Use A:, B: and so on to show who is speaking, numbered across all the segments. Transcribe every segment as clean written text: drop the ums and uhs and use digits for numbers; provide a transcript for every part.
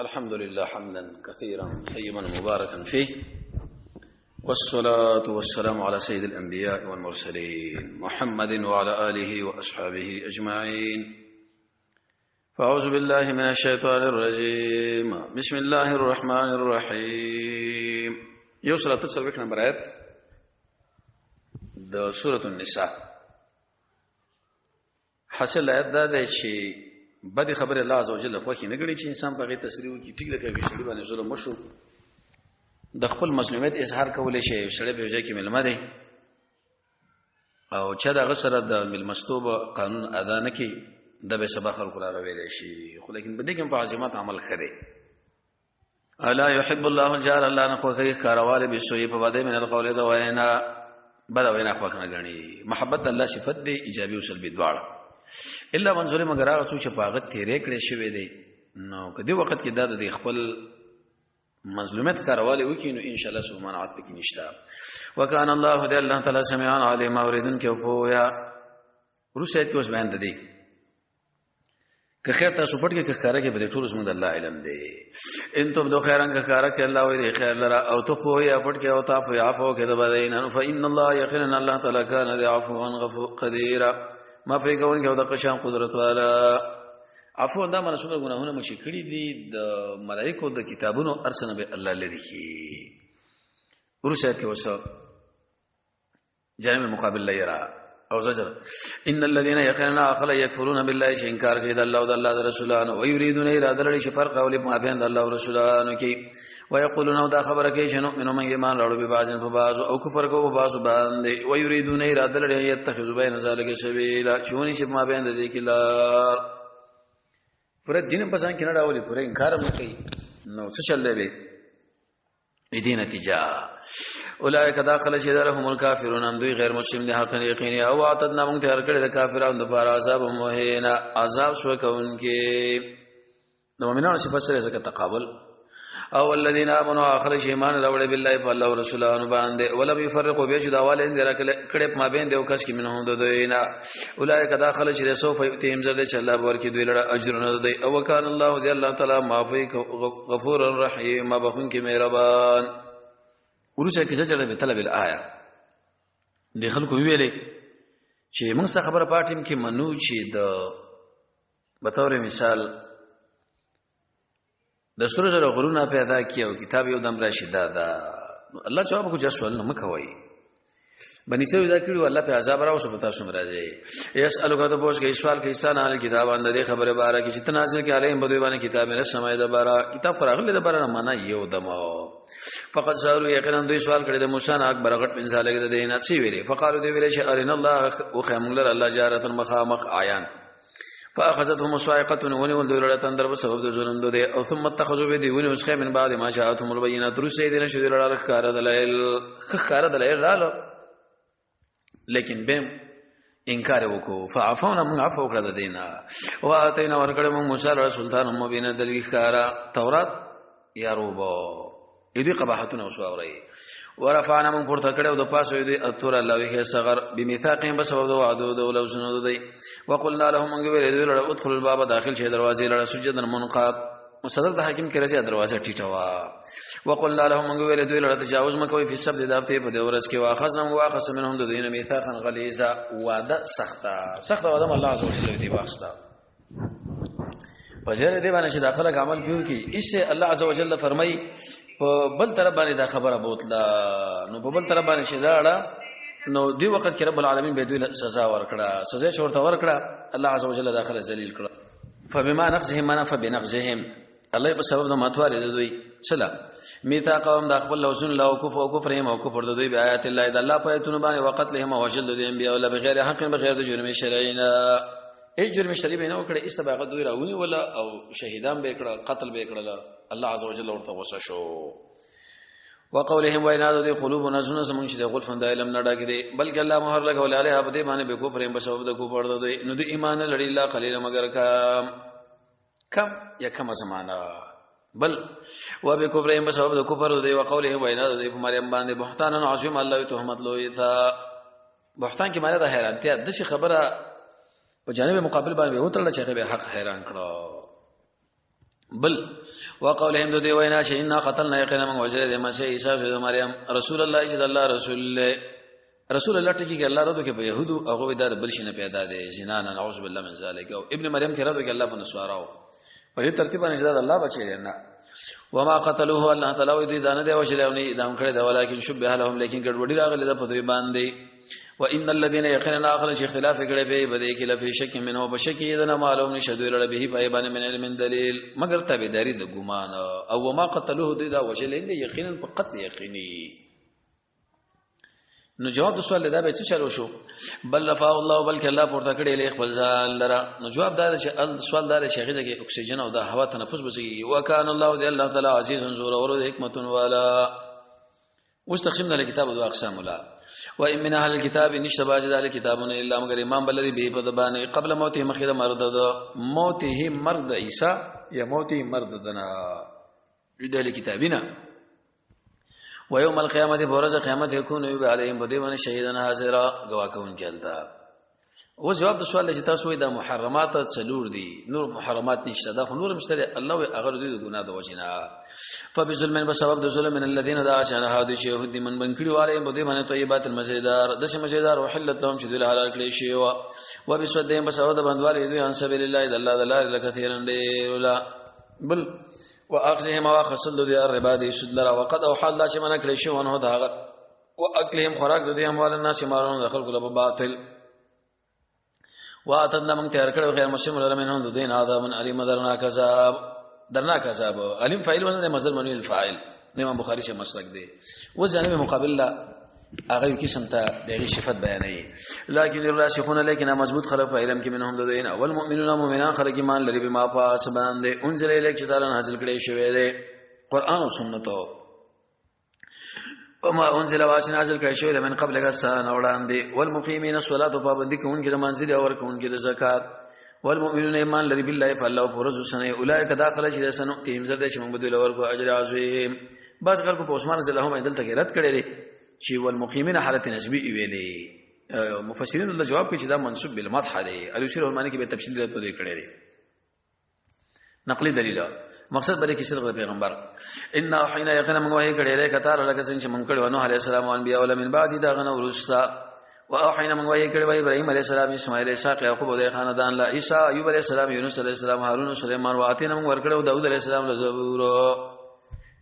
A: الحمد لله حمدا كثيرا طيبا مباركا فيه، والصلاة والسلام على سيد الأنبياء والمرسلين محمد وعلى آله وأصحابه أجمعين. فأعوذ بالله من الشيطان الرجيم، بسم الله الرحمن الرحيم. یو سل اته څلوېښت نمبر آیت د سورة النساء. حاصل آیت دا دی چې بدې خبرې الله عز وجل خوښې نه کړي چې انسان په هغې تصریح وکړي. ټیک ده، که سړي باندې ظلم وشو، د خپل مظلومیت اظهار کولی شي. سړی په ځای کې مېلمه دی او چې د هغه سره د مېلمستوب قانون ادا نه کړي، دا به سبا خلکو له ویلی شي، خو لیکن په دې کې په عظمت عمل ښه دی. الا يحب الله الجار، الله نه خوښوي ښکاروالی بالسوء په بدۍ، من القول د وینا، بده وینا خوښ نه ګڼي. محبت الله صفت دی، ایجابي او سلبي دواړه. الا من ظلم، مگر هغه څوک چې په هغه تیرې کړې شوی دی، نو که دې وخت کې دا د خپل مظلومیت کاروالی وکړي، نو ان شاء الله سبحانه منعت پکې نشته. وکان الله، دی الله تعالی، سميعا علیم، اوریدونکی او پوهه. وروسته کې اوس بیان ده دی که خیر تاسو پټ کې که ښکاره کې، په دې ټول زموږ د الله علم دی. ان تبدو خیرا، که ښکاره کې، الله وایي دی خیر لره، او تخفو یا پټ کې، او تعفو یا عفو کې د بدین، فإن الله، یقینا الله تعالی، کان دی عفوا غفور قدیر، معافي کوونکی او د قشان قدرت والا. عفو دا معنی څومره ګناهونه مو چې کړي دي، د ملائکو د کتابونو ارسنه به الله لري کی. ورسره کې وسه جانب مقابل لرا او زجر. ان الذين يقينا اخل يكفرون بالله، چې انکار کوي د الله او د الله د رسولانو، او يريدون، اراده لري چې فرق اولي ما بین د الله او رسولانو کې، ويقولون، دا خبره کوي چې نؤمن، من ایمان راوړو، ببعض، په بعض، او کفر کو په بعض باندې، ويريدون، اراده لري، يتخذوا بين ذلك سبيلا، چې ونی چې ما بین د دې کې لار. پر دین په ځان کې نه راولي، پر انکار هم نه کوي، نو څه چل دی دې نتیجه؟ اولئک داخل چې درهم الکافرون، هم دوی غیر مسلم دي حق یقیني. او اعتدنا، موږ تیار کړی د کافرانو د پاره عذاب مهینا، عذاب سپکونکي. د مؤمنانو صفات سره ځکه تقابل. او الذين امنوا، اخر چې ایمان راوړل، بالله، په الله او رسولانو باندې، ولم يفرقوا، به جدا والے اندر کړه په مابین دیو کس کې، منهم، د دوی نه، اولئک داخل چې سوف یؤتهم، زرد چې الله ورکی دوی لره اجرونه دوی. او کان الله، دی الله تعالی، معافی غفور الرحیم، بخون کې مهربان. ورسره کې زجر به طلب الايه. د خلکو ویلې چې موږ څه خبره پاټیم کې منو چې د بطور مثال د سرو زرو غرونه پیدا کی او کتاب یو دم راشي، دا الله جواب کو چې سوال نه مکوي. بنی اسرائیل دا کړو، الله په عذاب راوسو، پتا سم راځي. یسالک، ته پوښ کې سوال کې انسان عن کتاب باندې خبره بارا کې چې تنازل کې علیهم بدوی باندې کتاب نه سمای د بارا کتاب پر اغله د بارا نه معنا یو دم. فقد سالو، یقینا دوی سوال کړی د موسی نه، اکبر غټ من ذالک د دینه. سی ویلي؟ فقالو، دوی ویلي چې ارنا الله، او خمغلر الله، جارتن، مخامخ، عیان. فاخذتهم الصاعقه، ونول دوی لره تندر په سبب د ظلم دوی. او ثم اتخذوا بيدي، ونی اوس من بعد ما جاءتهم البينات، رسې دي نشو لره ښکار دلایل رااله، لیکن بهم انکار وکړو. فعفونا، موږ عفو وکړه د دینه، واتینا، ورکړه موږ موسی له سلطان مبین، دلیل ښکارا، تورات یا روبو. دې قباحتونه وسو اوري. ورفعنا، من پورته کړو د پاسو دې، الطور، الله وی صغر، بميثاقهم، بسبب د وعدو د لوزونو دی. وقلنا لهم، من ویل دوی لره، ادخلوا الباب، داخل شي دروازې لره، سجدا، منقاد. مصدر د حاکم کې راځي، دروازه ټیټه وا. وقلنا لهم، من ویل دوی لره، تجاوز مکوي في السبت، د هفته په دې ورځ کې. واخذنا، واخذ منهم، د دوی ميثاقا غليظا، وعده سخته سخته وعده الله عز وجل دی واسطه په ځیر دی باندې چې داخله عمل پیو کی. اس الله عز وجل فرمای په بل طرف باندې دا خبره بوتله، نو په بل طرف باندې چې دا نو دی وخت کې رب العالمین به دوی سزا ورکړه. سزا چې ورته ورکړه، الله عز وجل داخله ذلیل کړه. فبما نقضهم منا فبنقضهم، الله په سبب د ماتوالي د دوی چلا میثاقهم، د خپل لوزن لا، کفر او کفرهم، او کفر د دوی، بیاات الله، د الله په آیتونو باندې، وقتلهم، او وجل د انبیاء ولا، بغیر حق، بغیر د جرم شرعي نه. ای جرم شرعي به نه وکړي، استباغه دوی راونی ولا او شهیدان به کړه، قتل به کړل. الله عز وجل ورته غوسه شو. وقولهم، وینا د قلوبنا، زونه زمونږ چې د غلف د علم نه ډک دي، بلکې الله مهر لګول علیه، په دې باندې، بکفر، په سبب د کفر د دوی، نو د ایمان لري الا قلیل، مگر کم کم یا کم زمانہ. بل وبکفرهم، په سبب د کفر د دوی، وقولهم، وینا د دوی په مریم باندې، بهتان عظیم، الله تهمت لوی تا. بهتان کې معنی د حیرانتیا د شي خبره په جانب مقابل باندې وتړل چې هغه به حق حیران کړو. بل وقولهم د دی وینا چې ان قتلنا یقینا من وجل د مسیح عیسی د مریم رسول الله چې د الله رسول رسول الله ټکی کې الله رب کې په يهودو او غوې دار بل شي نه پیدا دی زنا نه، نعوذ بالله من ذلک. او ابن مریم کې رد کې الله په نسواراو په دې ترتیب باندې چې دا الله بچی دی نه. وما قتلوه، الله تعالی وی دوی دانه دی وشل او نه ادم کړی دا، ولکن شبه لهم، لیکن ګډوډي راغلی ده په دوی باندې. وان الذين يقينا اخر چې اختلاف کړي په بده کې لفي شک منه، بشک یذنا معلوم نشه دوی لره به پای باندې من علم دلیل، مگر تابعداري د ګمان. او وما قتلوه، دوی دا وشل نه یقینا په قتل یقیني. نو جواب د سوال دا به څه چلو شو؟ بل رفع الله، بلکې الله پورته کړی له خپل ځان لره. نو جواب دا چې ال سوال دا چې هغه کې اکسیجن او د هوا تنفس بسیږي. وکانه الله، دی الله تعالی عزیز زور او حکمت والا. اوس تقسیم د کتاب دو اقسام ولا. و ان من اهل الكتاب، نشته باج د اهل کتابونه الا مگر امام بلری به په دبانې قبل موته، مخیره مرد د موته، مرد عیسی یا موته مرد دنا د اهل کتابینا. ويوم القيامه، فرز قیامت، يكون يب عليهم، بدی باندې شهیدن حاضر، گواه کون کېلتا. او جواب د سوال چې تاسو دا محرمات څلور دي، نور محرمات نشته، دا خو نور مشته. الله وی اگر دې ګناه د وجنه، فبظلم، بسبب د ظلم من الذين دا چانه هادي چې يهود من بنکړي والے په دې باندې طیبات المزیدار، د څه مزیدار، وحلت لهم، چې دل حلال کړی شی، وا وبسدهم، بسبب د بندوالې دوی عن سبیل الله، د الله د لارې، لکثیرن ډیر ولا. بل واخذهم، واخصل د الربا، د سود لرا، وقد او حال دا چې منع کړی شو انه دا واکلهم، خوراک د دې اموال الناس، مالونو د خلکو له باطل. واتدنا، من تیار کړو غیر مسلم لره منهم د دین عذاب الیم، درناک عذاب، درناک عذاب. الیم فاعل وزن مصدر منوی الفاعل، امام بخاری شه مسلک دی. و جانب مقابل لا هغه یو قسم ته دغه صفت بیانوي. لكن الراسخون، لیکن مضبوط خلق په علم کې، منهم د دین، اول مؤمنون، مؤمنان خلق ایمان لري، بما پاس باندې انزل الیک، چې تعالی نازل کړي شوی دی قران او سنت، وما انزل، واش نازل کړي شوی من قبل غسان وړاندې، والمقیمین الصلاه، پابندي کوونکي د منزل او ورکوونکي د زکات، والمؤمنون، ایمان لري بالله فالله فرز سنه، اولئک داخله چې سنو تیم زر چې موږ بدل ورکو اجر عظیم. بعض خلکو په عثمان رضی الله عنه دلته کې رد کړی دی چې والمقیمین حالت نسبی ویلې. مفسرین دلته جواب کوي چې دا منسوب بالمدح دی. الیوسیر المانی کې به تفصیل رد دی کړی دی. نقلی دلیل مقصد بلې کې صدق پیغمبر. ان حینا، یقینا موږ وحی کړی دی کتار لکه څنګه چې موږ کړو نوح علی السلام او انبیاء ول من بعد دا غنه ورستا. واوحینا، موږ وحی کړی ابراهیم علی السلام، اسماعیل، اسحاق، یعقوب او خاندان لا، عیسی، ایوب علی السلام، یونس علی السلام، هارون، سليمان. واتینا، موږ ورکړو داوود علی السلام له زبور،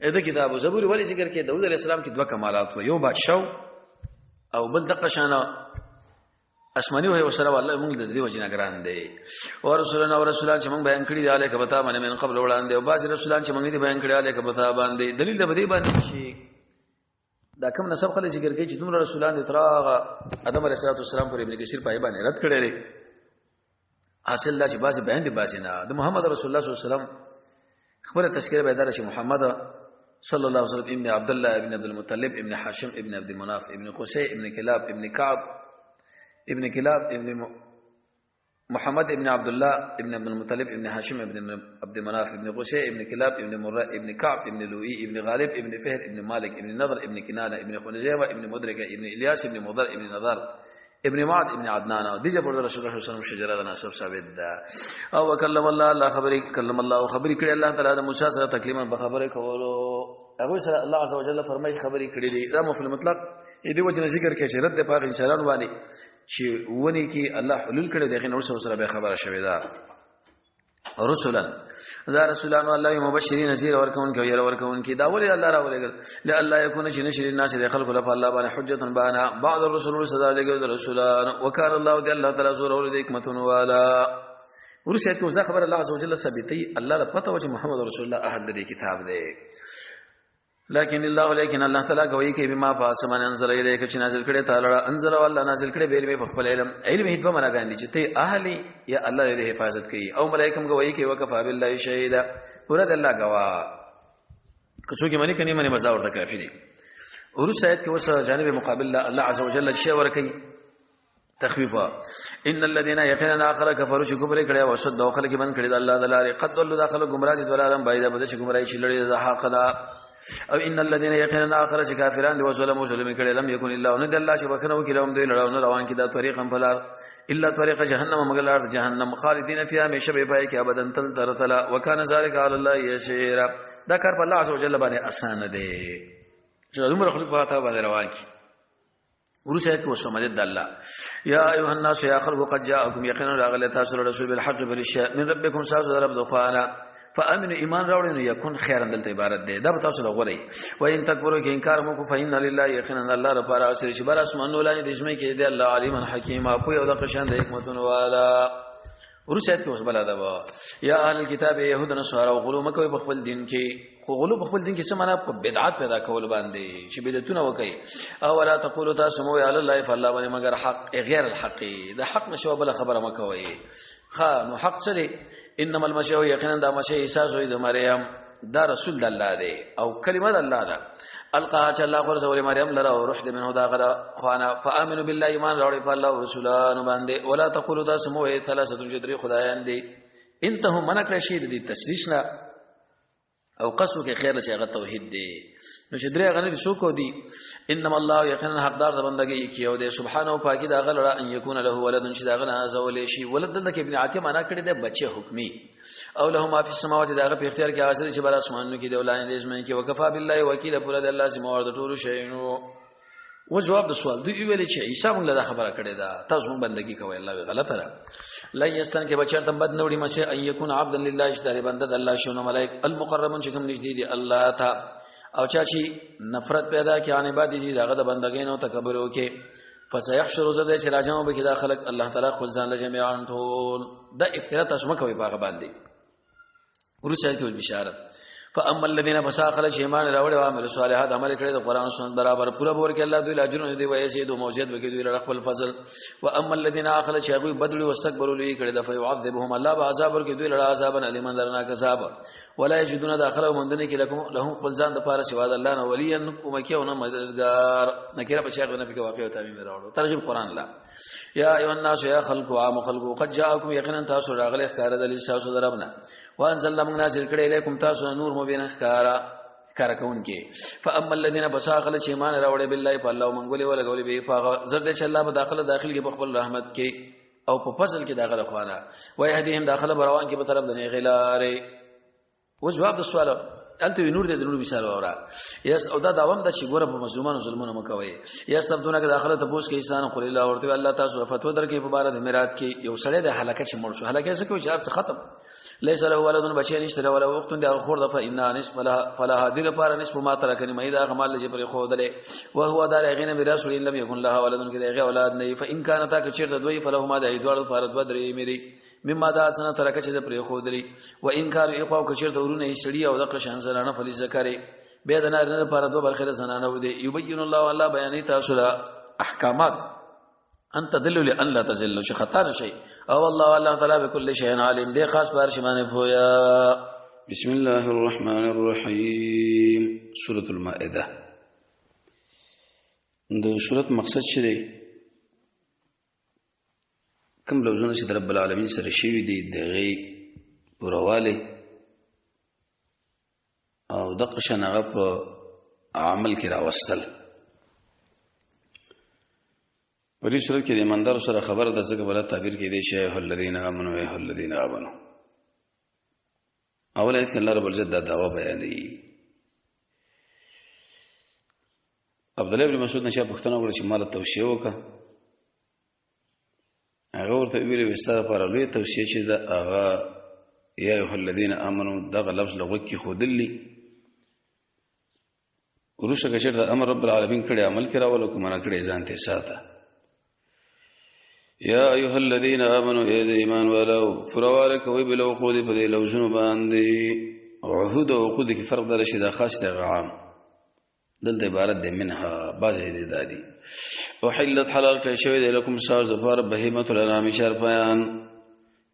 A: اې کتاب زبور. ولی ذکر کې؟ داوود علی السلام کې دوه کمالات وو، یو بادشاہ او بل دغه شان اسماني وحی وسره. والله موږ د دې وجه نه ګران دی. او رسولان او رسولان چې موږ بیان کړی دی علیک بتا باندې من قبل وړاندې، او بعض رسولان چې موږ دې بیان کړی علیک بتا باندې. دلیل د دې باندې چې دا کوم نسب خلک ذکر کوي چې دومره رسولان دي تر ادم علیه السلام پر، ابن کثیر پای باندې رد کړی دی. حاصل دا چې بعض بیان دي بعض نه. د محمد رسول الله صلی الله علیه وسلم خبره تذکرہ به دار چې محمد صلی الله علیه وسلم ابن عبد الله ابن عبد المطلب ابن هاشم ابن عبد مناف ابن قصي ابن كلاب ابن كعب ابن كلاب ابن محمد ابن عبد الله ابن عبد المطلب ابن هاشم ابن عبد مناف ابن قصي ابن كلاب ابن مره ابن كعب ابن لؤي ابن غالب ابن فهر ابن مالك ابن نضر ابن كنانه ابن خزيمه ابن مدركه ابن الياس ابن مضر ابن نضر ابن معد ابن عدنان. دغه پر رسول الله صلی الله علیه وسلم شجره د نسب ثابت ده. او وکلم الله، الله خبرې، کلم الله، خبرې کړې الله تعالی د موسی سره تکلیما، به خبرې کولو هغه سره. الله عز وجل فرمایي خبرې کړې دي. دا مفعول مطلق دې وجه ذکر کې چې رد پاک انسانان باندې چې ونی کې الله حلول کړي دغه نور سره به خبره شوې ده. رسولا، دا رسولان الله مبشرین، نذیر ورکون کې، ير ورکون کې. دا ولې الله را ولېګل؟ لالا يكون، چې نشر الناس، د خلق له الله باندې حجت بانا بعد الرسول، صدا لګل رسولان. وکال الله، دی الله تعالی زور اور حکمت والا. ورسې کو ځه خبر الله عز وجل ثابتي. الله له پته و چې محمد رسول الله اهل دې کتاب دی. لكن الله، لیکن الله تعالی کوي کې بما فاسمان انزل الیک، چې نازل کړي تعالی انزل، الله نازل کړي به په خپل علم. علم هیڅ معنا غاندي چې ته اهلی یا الله دې حفاظت کوي او ملائکم کوي کې. وکفا بالله شهیدا، پورا د الله گواه. که څوک منی کني منی مزه ورته کافی دي. ورسته آیت کې اوس جانب مقابل الله عز وجل شی ور کوي تخفیفا. ان الذين يقينا اخر كفروا، چې کفر کړي او صد او خلک بند کړي د الله د لارې، قد ضلوا، داخله گمراه دي ضلالن بعیدا، بده چې گمراهي چې لړي د حق نه. او ان الذين يقينا اخر چې کافران دي، وظلموا، ظلم کړي، لم يكن الله، نه د الله چې بخنه وکړي لهم دوی لړاو نه روان کې دا طریقا فلار. الا طریق جهنم، مگر لار جهنم، خالدین فیها، همیشه به پای کې، ابدن، تل تر تلا. وکانه ذلک علی الله یسیرا. دا کار په الله عز وجل باندې اسانه دی چې دومره خلک په تا باندې روان کی. ورسه کې وسو مدد د الله. یا ایها الناس، یا خلق، قد جاءکم، یقینا راغله تاسو رسول، بالحق، بالشاء، من ربکم، ساسو رب دخوانا. فامنوا، ایمان راوړئ نو یکون خیرا، دلته عبارت ده، دا تاسو له غوري. و ان تکفروا، کې انکار مو کو، فإن لله، یقینا الله لپاره اسر چې بر اسمانو لاندې د ځمکې کې دی. الله علیم حکیم، په یو د قشان د حکمتونو والا. ورسه کې اوس بل ادب. یا اهل الكتاب، يهود، نصارا، غلو مکوئ په خپل دین کې. خو غلو په خپل دین کې څه معنا؟ په بدعت پیدا کول باندې چې بدعتونه وکي. او ولا تقولوا، تاسو مو علی الله، فالله باندې، مگر حق، غیر الحق، د حق نشو بل خبره مکوئ. خا نو حق څه دی؟ انما المسيح، یقینا دا مسیح عیسی زوی د مریم، دا رسول د الله دی او کلمه د الله ده، القا، چې الله غرزول مریم لره، او روح د منه دا غره خوانا. فامنوا بالله، ایمان راوړي په الله او رسولانو باندې. ولا تقولوا، تاسو مو ثلاثه، چې درې خدایان دي. انتهوا، منع کړی شي د دې تثلیث نه او قصو کې خیر چې هغه توحید دی. نو چې درې غنه دي، څوک دي؟ انما الله، یقینا حقدار د بندګۍ کې او دی، سبحانه، پاکي دا غلره، ان یکون له ولد، چې دا غنه ازول شي. ولد دلته کې ابن عتیه معنا کړی دی بچي حکمی. او له ما فی السماوات، دا په اختیار کې حاصل چې بر اسمانونو کې دی او لاندې ځمکې کې. وکفا بالله وکیل، پر د الله سم ور د ټولو شیانو. و جواب د سوال، دوی ویل چې عیسی موږ له خبره کړې ده تاسو موږ بندگی کوي. الله وی غلطه ده. لا یستن کې بچر تم بد نوړي مسیح ان یکون عبد لله، اشتری بنده د الله شنو ملائک المقربون، چې کوم نږدې دي الله ته. او چا چې نفرت پیدا کړي عن عبادت دي دغه د بندګۍ نو تکبر وکي، فسيحشر، زرد چې راجمو به دا خلق الله تعالی خپل ځان له جميعا ټول. دا افترا تاسو مکوئ په هغه باندې. ورسره کې بشارت. فاما الذين، فساخل چې ایمان راوړي او عمل صالحات، عمل کړي د قران سنت برابر، پوره بور کې الله دوی اجرونه دی وایي چې دوه موجود وکي دوی خپل فضل. واما الذين، اخل چې هغه بدلي، واستكبروا، لوی کړي د، فيعذبهم الله، بعذاب ورکي دوی لړ عذابا الیما، درناک عذاب. ولا یجدون، داخله مندنه کې، لكم، لهم، خپل ځان د پاره، سوا د الله نه ولیا، کومه کې او نه مددگار. نکره په شیخ نه پکې واقع او تعمیم راوړو، ترغیب قران لا. یا ایها الناس، یا خلق، عام خلق، قد جاءکم، یقینا تاسو راغلی ښکار د تاسو دربنه. وانزلنا، موږ نازل کړی، الیکم، تاسو نور مبین، ښکارا ښکارا کوونکې. فاما الذين، بساخل چې ایمان راوړي، بالله، په الله، منګولې ولګولې به په زرد چې الله په داخله داخل کې په خپل رحمت کې او په فضل کې داخله خوانه، ويهديهم، داخله بروان کې په طرف د نیغلارې. و جواب د سوال، انته نور دې د نور مثال وره یس. او دا داوم د چې ګوره په مظلومانو ظلمونه مکوي. یستفتونک، داخله ته پوس کې انسان. قل الله، ورته الله تاسو فتوا درکې په بار د میراث کې. یو سړی د هلاکه چې مړ شو، هلاکه څه کوي چې هر څه ختم، ليس له ولد، بچی نشته، ولا اخت، د خور د، فإن نصف لها، فلها، دې لپاره نصف ما ترک، نیمه دا مال چې پر خو دلې. وهو دار غینه میراث ان لم يكن لها ولد، کې دغه اولاد نه. فإن كانت، کچیر د دوی، فلهما، د دوړو لپاره دوه درې میری، مما دا سنه ترک، چې د پرې خو دري. و ان کان اخوا، کچیر د ورونه سړي او د قشان زنانه، فلذکر، بیا د نارینه لپاره دوه برخې زنانه ودی. یبین الله، الله بیانې تاسو له احکامات، ان تضلوا، لئن لا تزلوا، چې خطا نشي. او الله، الله تعالی بكل شيء علیم دی، خاص بار شمانه پویا.
B: بسم الله الرحمن الرحیم، سورة المائده. د سورت مقصد چې دی، کوم لوزونه چې د رب العالمین سره شوي دي، دغه پرواله او دغه شان هغه په عمل کې راوستل. په دې صورت کې د ایماندار سره خبره ده، ځکه بل تعبیر کې دی چې ایه الذین آمنو، ایه الذین آمنو. اول آیت کې الله رب العزت دا دعوه بیانوي. عبد الله بن مسعود نشه پوښتنه وکړه چې مال توصیه وکړه. هغه ورته ویلي وي ستا لپاره لوی توصیه چې ده هغه یا ایها الذین آمنو، دغه لفظ لغوي کې خودلی. وروسته که چېرته امر رب العالمین کړی، عمل کې راولو، کوم نه کړی، ځان ته ساته. یا ایها الذین آمنو، ای د ایمان والو، فرواله کوي بالعقود، په دې لوزونو باندې. عهود او عقود کې فرق در شي، دا خاص دی، عام. دلته عبارت ده منها، بعضې دي دادي. احلت، حلال کړی شوی دی، لکم، ستاسو دپاره، بهیمة الانعام، چارپایان،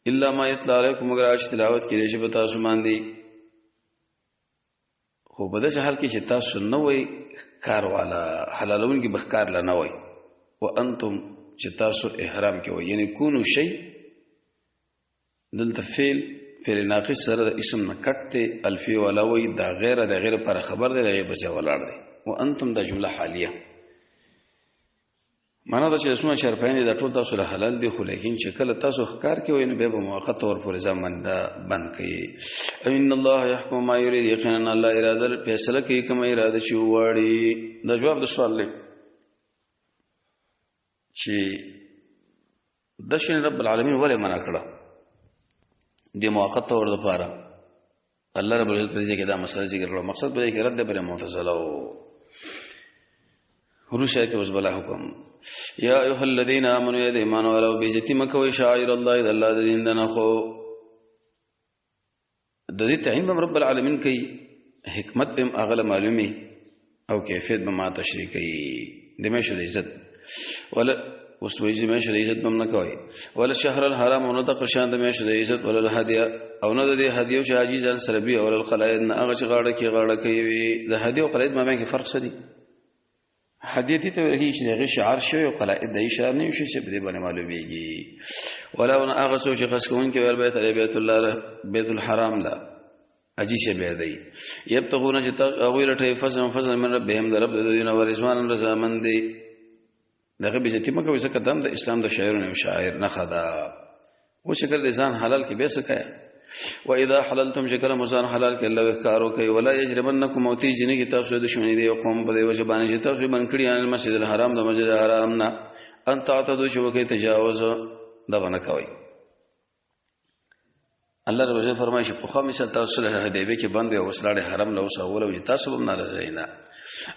B: الا ما یتلی علیکم، مګر هغه چې تلاوت کېدی شي په تاسو باندې، خو په داسې حال کې چې تاسو نه وئ ښکار والا، حلالوونکي به ښکار له نه وئ، وانتم، چې تاسو احرام کې وئ. یعنی کونو شی دلته فعل، فعل ناقص سره د اسم نه کټ دی. الفی والا وای دا غیر د غیر پر خبر دی، هغه پسې ولاړ دی. وانتم دا جمله حالیه. معنا دا چې څومره چرپاین دي، دا ټول تاسو له حلال دي، خو لیکن چې کله تاسو ښکار کوئ نو بیا به موقت طور پورې ځان باندې بند کړئ. ان الله يحكم ما يريد، یقینا الله اراده فیصله کوي کوم اراده چې وغواړي. دا جواب د سوال دی چې د شین رب العالمین ولې منع کړه د موقت طور لپاره. الله رب العزت په دې کې دا مسله ذکر کړو، مقصد په دې کې رد پر معتزله او روسه کې اوس بل حکم. یا ایها الذین آمنوا، یا ایمان والو، بیزتی مکوئ شاعر الله، د الله د دین دنه. خو د دې تعین به رب العالمین کوي، حکمت به اغله معلومي او کیفیت به ما تشریح کوي. د مې عزت ولا اوس وایي چې میاشت د عزت بم نه کوي، ولا شهر الحرام، نو د قشان د میاشت د عزت، ولا الهدیه، او نه د دې هدیه چې حاجی ځان سره بي، او القلائد، نه هغه چې غاړه کې غاړه کوي. د هدیه او قلائد مابین کې فرق څه دی؟ هدیه ته ویل کیږي چې هغه شعار شوی او قلائد د شعار نه شي چې په دې باندې معلومیږي. ولا هغه څوک چې خاص کوون کې ور بیت بیت الله بیت الحرام لا اجي شه به دی یبتغون چې هغه لټي فضل فضل من ربهم، د رب د دین او رضوان رضامند دی. دغه بیزتی مکه وسه قدم د اسلام د شاعرونو یو شاعر نه خدا او شکر د ځان حلال کې به سکه. و اذا حللتم، شکر مزان حلال کې الله کارو کوي. ولا یجرمنکم، موتی جنې کې تاسو دښمنی دی قوم په دی وجه باندې چې تاسو بن کړی ان المسجد الحرام، د مسجد الحرام نه، ان تعتدوا، چې وکي تجاوز دا باندې کوي. الله رب عزت فرمایي چې په خو مثال تاسو له حدیبه کې بند او وسلاړ حرم له اوسه ولو چې تاسو هم ناراضه نه،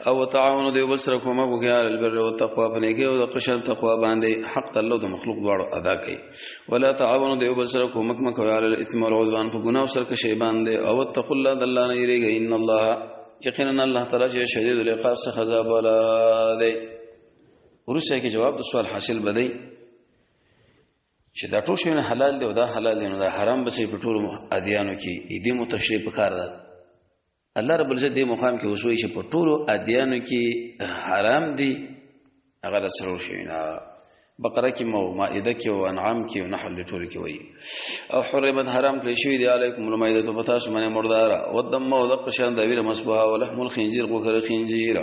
B: او تعاون دی بل سره کومه وکړي البر او تقوا پنه کې او د قشن تقوا باندې حق الله د مخلوق دواړو ادا کړي. ولا تعاون دی بل سره کومک مکو علی الاثم والعدوان، په ګناه سره کې شی باندې، او تقوا الله، د الله نه یریږي. ان الله، یقینا الله تعالی چې شدید العقاب څخه عذاب ولا دی. ورسره کې جواب د سوال حاصل بدی چې دا ټول شیونه حلال دي او دا حلال دي، نو دا حرام به په ټولو ادیانو کې دې متشریع په کار ده. الله رب العزت دې مقام کې اوس وایي چې په ټولو ادیانو کې حرام دي هغه د څلور شیونه، بقره کې مو، مائده کې او انعام کې او نحل ټول کې وایي. او حرمت، حرام کړی شوی دی، علیکم المائده، په تاسو باندې مردار، او دم، او د قشان د ویره مسبوها، ولحم الخنزیر، غوښه خنزیر،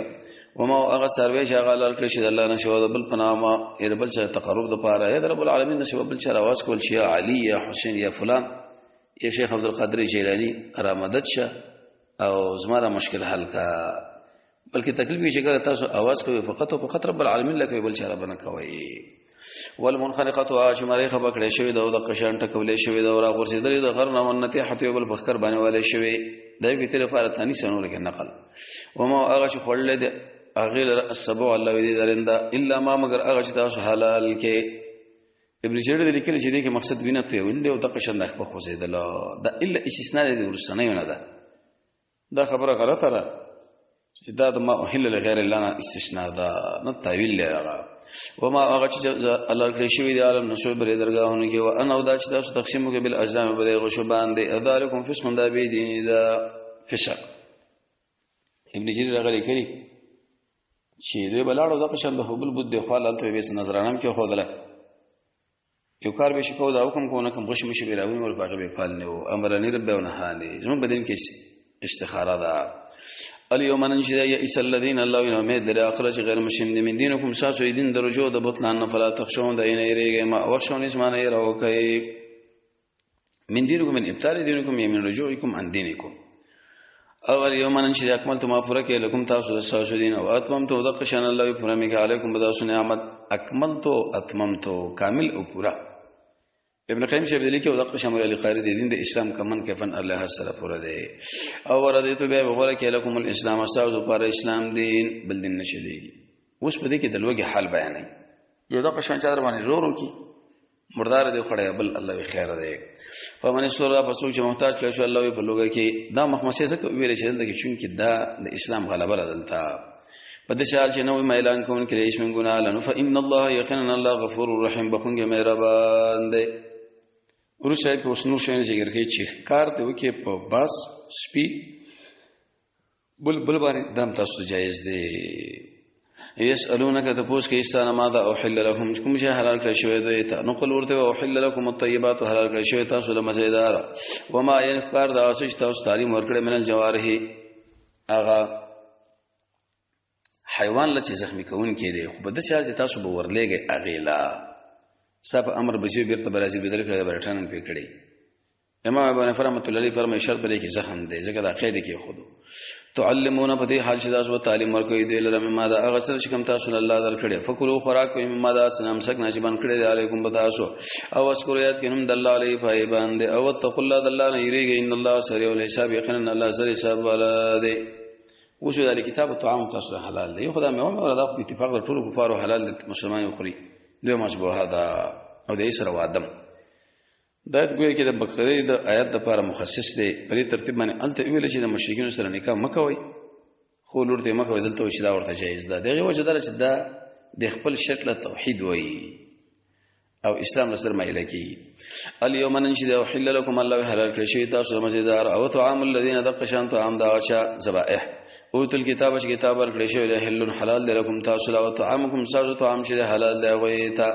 B: وما هغه څاروی چې هغه لار کړی شي د الله نه شو د بل په نامه، یا بل چا تقرب د پاره، یا د رب العالمین نه شو بل چا راواز کول شي، علی یا حسین یا فلان یا شیخ عبد القادر جیلانی را مدد شه او زما را مشکل حل کا. بلکې تکلیف کې چې کله تاسو आवाज کوي فقط او فقط رب العالمین لکه، بل چا را بنه کوي. والمنخنقه، چې مری خبر کړې شوی دا د قشان ټکولې شوی دا را غورځېدلې د غر نه، ونته حتی بل بخکر باندې والے شوی دا یو تل لپاره ثاني سنور کې نقل. وما هغه چې خړلې دي هغه لره السبع، الله دې درنده، الا ما، مگر هغه چې تاسو حلال کې. ابن جرير دې لیکل چې دې کې مقصد وینه ته ویل او د قشان د خپل خوځېدل، دا الا استثناء دې ورسنه نه ده. دا خبره غلطه ده چې دا د ما احل لغیر الله نه استثناء ده، نه تعویل لرغه. وما هغه چې الله کړی شوی دی عالم نشو بری درگاهونو کې، و انا او دا چې تاسو تقسیم وکړئ بل اجزام په دې غشو باندې، ذالکم فسق، دا بی دین دا فسق. ابن جرير راغلی کړي چې دوی بلاړو د قشان د حبل بود دی خو لالته به نظرانم کې خودله یو کار به شي کو دا حکم کو نه کوم غش مشي به راوي ور باغ به فال نه او امرني رب او نهاني. زموږ بدن کې استخاره ده. اليوم ننشد يئس الذين الله ان امید لري اخر چې غیر مسلم دي من دینکم، ساسو دین درجو د بطلان، فلا تخشون، د عین یریږي ما وخشون اسمانه یې راوکي. من دینکم، من ابطال دینکم، من رجوعکم عن دینکم. او اليوم ننشد اکملت، ما پوره کې، لکم تاسو د ساسو دین، او اتممت، د قشان الله پوره مې علیکم بداسو نعمت. اکملت، اتممت، کامل او پوره. ابن قیم شیخ لیکي او دغه شامل علی قاری دی دین د اسلام کمن کفن الله سره پوره دی، او ورته بیا وګوره کې لکم الاسلام، استاذ پر اسلام دین، بل دین نشلیږي. اوس په دې کې د لوګي حال بیانې یو دغه شان چادر باندې زور وکي مردار دی خړی، بل الله خیر دی. فمن سورہ، پسو چې محتاج کړي شو الله په لوګه کې دا مخمسه څه ویل چې دلته کې چونکی دا د اسلام غلبه را دلته په دې حال چې نو ما اعلان کوون کې اسم ګنا لنو، فإن الله، یقینا الله غفور رحیم، بخونګ مهربان دی. ورسره کې اوس نور شیان ذکر کوي چې کار دی وکي په باس سپي بل بل باندې دم تاسو جایز دی. یسالونک، تپوس کې استانه، ماذا احل لهم، کوم شی حلال کړی شوی دی ته؟ نو قل، ورته، احل لكم الطيبات، حلال کړی شوی تاسو له مزیدار، وما ينفر دا چې تاسو تعلیم ورکړی، من الجوارح، هغه حیوان له چې زخمی کون کې دی، خو په داسې حال چې تاسو به ورلېږئ هغې له ستا په امر به ځي، بېرته به راځي، به درکړی به ریټرن پرې کړی. امام ابو حنیفه رحمۃ الله علیه فرمایي شرط پرې کې زخم دی، ځکه دا قید کې خود تعلمون په دې حال چې تاسو به تعلیم ورکوي دی لره مما دا هغه څه چې کوم تاسو له الله درکړي، فکلوا خوراک کوي مما دا سلام سک نه چې بند کړی دی علیکم بتاسو، او اذکروا یاد کړئ نوم د الله علیه پای باندې، او اتقوا الله د الله نه یریږئ، ان الله سریع الحساب یقینا الله سریع حساب والا دی. اوس د کتاب طعام تاسو حلال دی، خدای مې ومه دا په اتفاق د ټولو کفارو حلال دي، مسلمان خوري دوی مشبوه ده او د سره وادم. دا ګویا کې د بقره د آیت د لپاره مخصص دی. په دې ترتیب باندې الته ویل چې د مشرکینو سره نکاح مکوئ، خو لور ته مکوئ، دلته چې دا ورته جایز ده. دغه وجه دا چې دا د خپل شرک له توحید وایي او اسلام له سره مایل کی. الیوم نن چې دا حل لكم الله حلال کړی شوی تاسو مزیدار او طعام الذین دقشان طعام دا چا ذبائح اوت الكتاب چې کتاب ورکړی شوی له حل حلال دی لكم تاسو له طعامکم تاسو طعام چې حلال دی غوي تا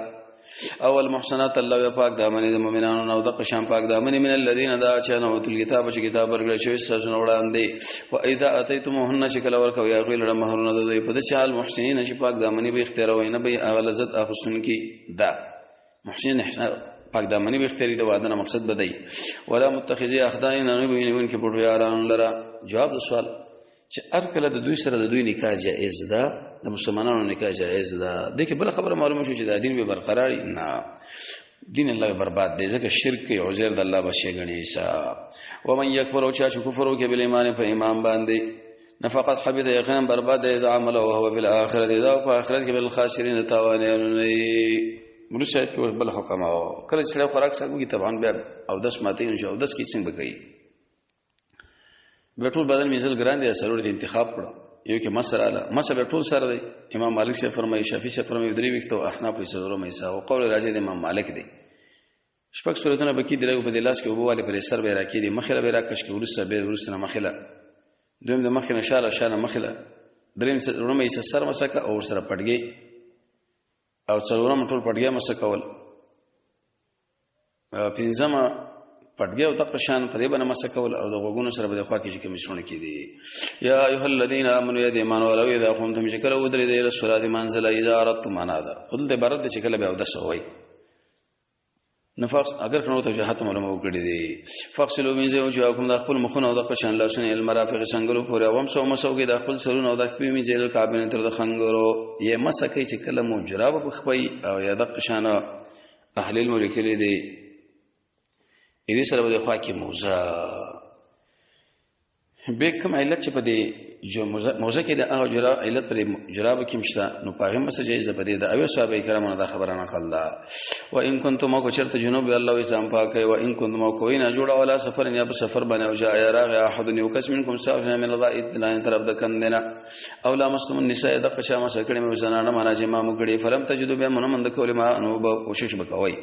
B: او المحسنات الله پاک دامن د مؤمنانو نو د قشان پاک دامن من الذين دا چې نو تل کتاب چې کتاب ورکړی شوی تاسو نو وړاندې و اذا اتيتموهن شکل ورکو یا غیل مہرونه د دوی په د چال محسنین چې پاک دامن به اختیار وای نه به هغه لذت اخصن کی دا محسنین احسان پاک دامنی به اختیاري د واده نه مقصد بدای ولا متخذي اخدان نه به ونیون کې پټو یاران لره. جواب د سوال چې هر کله د دوی سره د دوی نکاح جائز ده، د مسلمانانو نکاح جائز ده، د کې بل خبره معلومه شو چې دا دین به برقرار نه، دین الله برباد دی، ځکه شرک کوي، عزیر د الله بچی غني عیسی. ومن یکفر او چا چې کفر وکړي بل ایمان په ایمان باندې نفقت حبط یقینا برباد دی عمل او هو بالآخرة دا په آخرت کې بالخاسرین تاوانیان نه. مرسه کې بل حکم او کله چې خوراک سره وګي طبعا بیا او دس ماته نو او دس کې څنګه بکې بیا ټول بدن میزل ګران دی، سرور دي انتخاب کړو یو کې مسر اعلی مسر بیا ټول سره دی. امام مالک سے فرمایي، شافعي سے فرمایي، درې وخت او احناف یې سره مې او قول راجع د امام مالک دی. شپږ سورتونه بکی درو په دې لاس کې وبواله پر سر به راکې دي، مخله به راکش کې ورسره به ورسره مخله، دویم د مخې نه شاله شاله مخله، دریم څلورم یې سر مسکه او سره پټګي، او څلورم ټول پټګي مسکول، پنځم پټګي او تق شان په دې باندې مسکول، او د غوګونو سره به د خوا کې چې کوم شونه کې دي. یا ایه الذین آمنوا یا ایمان ولو اذا قمتم شکر او درې د صلات منزل اذا اردتم معنا ده خپل د عبارت چې کله به او د سوي نفاق اگر کنو ته جهات علماء وکړي دي. فخسلوا من زو چې حکم د خپل مخونه او د قشان لاسونه المرافق څنګهلو پورې او هم سو مسو کې د خپل سرونه او د خپل می زیل کعبین تر د خنګرو یې مسکه چې کله مو جراب په خپي او یا د قشان اهل علم لیکلي دي. دې سره به خوا کې موزه به کوم علت چې په دې جو موزه کې د هغه جرا علت پر جراب کې مشته نو پاغه مسه جایز په دې د اوی صحابه کرامو دا خبره نه خلا. و ان کنتم کو چرته جنوب الله وسام پاک و ان کنتم کو نه جوړ ولا سفر یا په سفر باندې او جاء راغ احد یو کس منکم سافر من الغائط لا طرف د کندنا او لامستم النساء د قشا مسه کړي مې زنانه معنا چې ما مګړي فلم تجدو به من من د کول ما نو به کوشش وکوي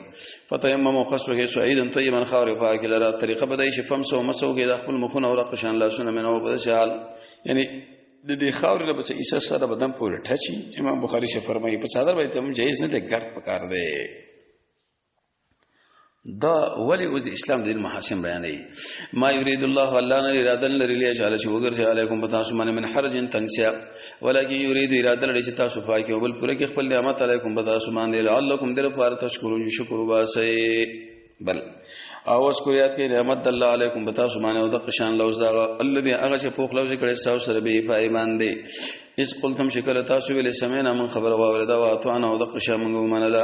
B: فتيمموا قصره سعيدا طيبا خاور پاک لرا طریقه بدای شي فم سو مسو کې د خپل مخونه او قشان لاسونه منو په داسې حال، یعنی د دې خاور له بس عیسی سره بدن پورې ټچي. امام بخاری سے فرمایي په صادر باندې هم جایز نه دی، ګرد پکار دی. دا ولی اوس اسلام دین محاسن بیانوي. ما یرید الله الله نه اراده لري لري چې وګرځي علیکم بتاسو باندې من حرج تنگسیا، ولکن یرید اراده لري چې تاسو پاکي او بل پوره کې خپل نعمت علیکم بتاسو باندې لعلکم در پار تشکرون شکر وباسئ. بل او اس کو یاد کې نعمت الله علیکم بتاسو باندې او د قشان لوز دا الذي هغه چې پوخ لوز کړي تاسو سره به پای باندې اس قلتم شکر تاسو ویل سمعنا من خبر واوردا واطعنا او د قشان موږ ومنله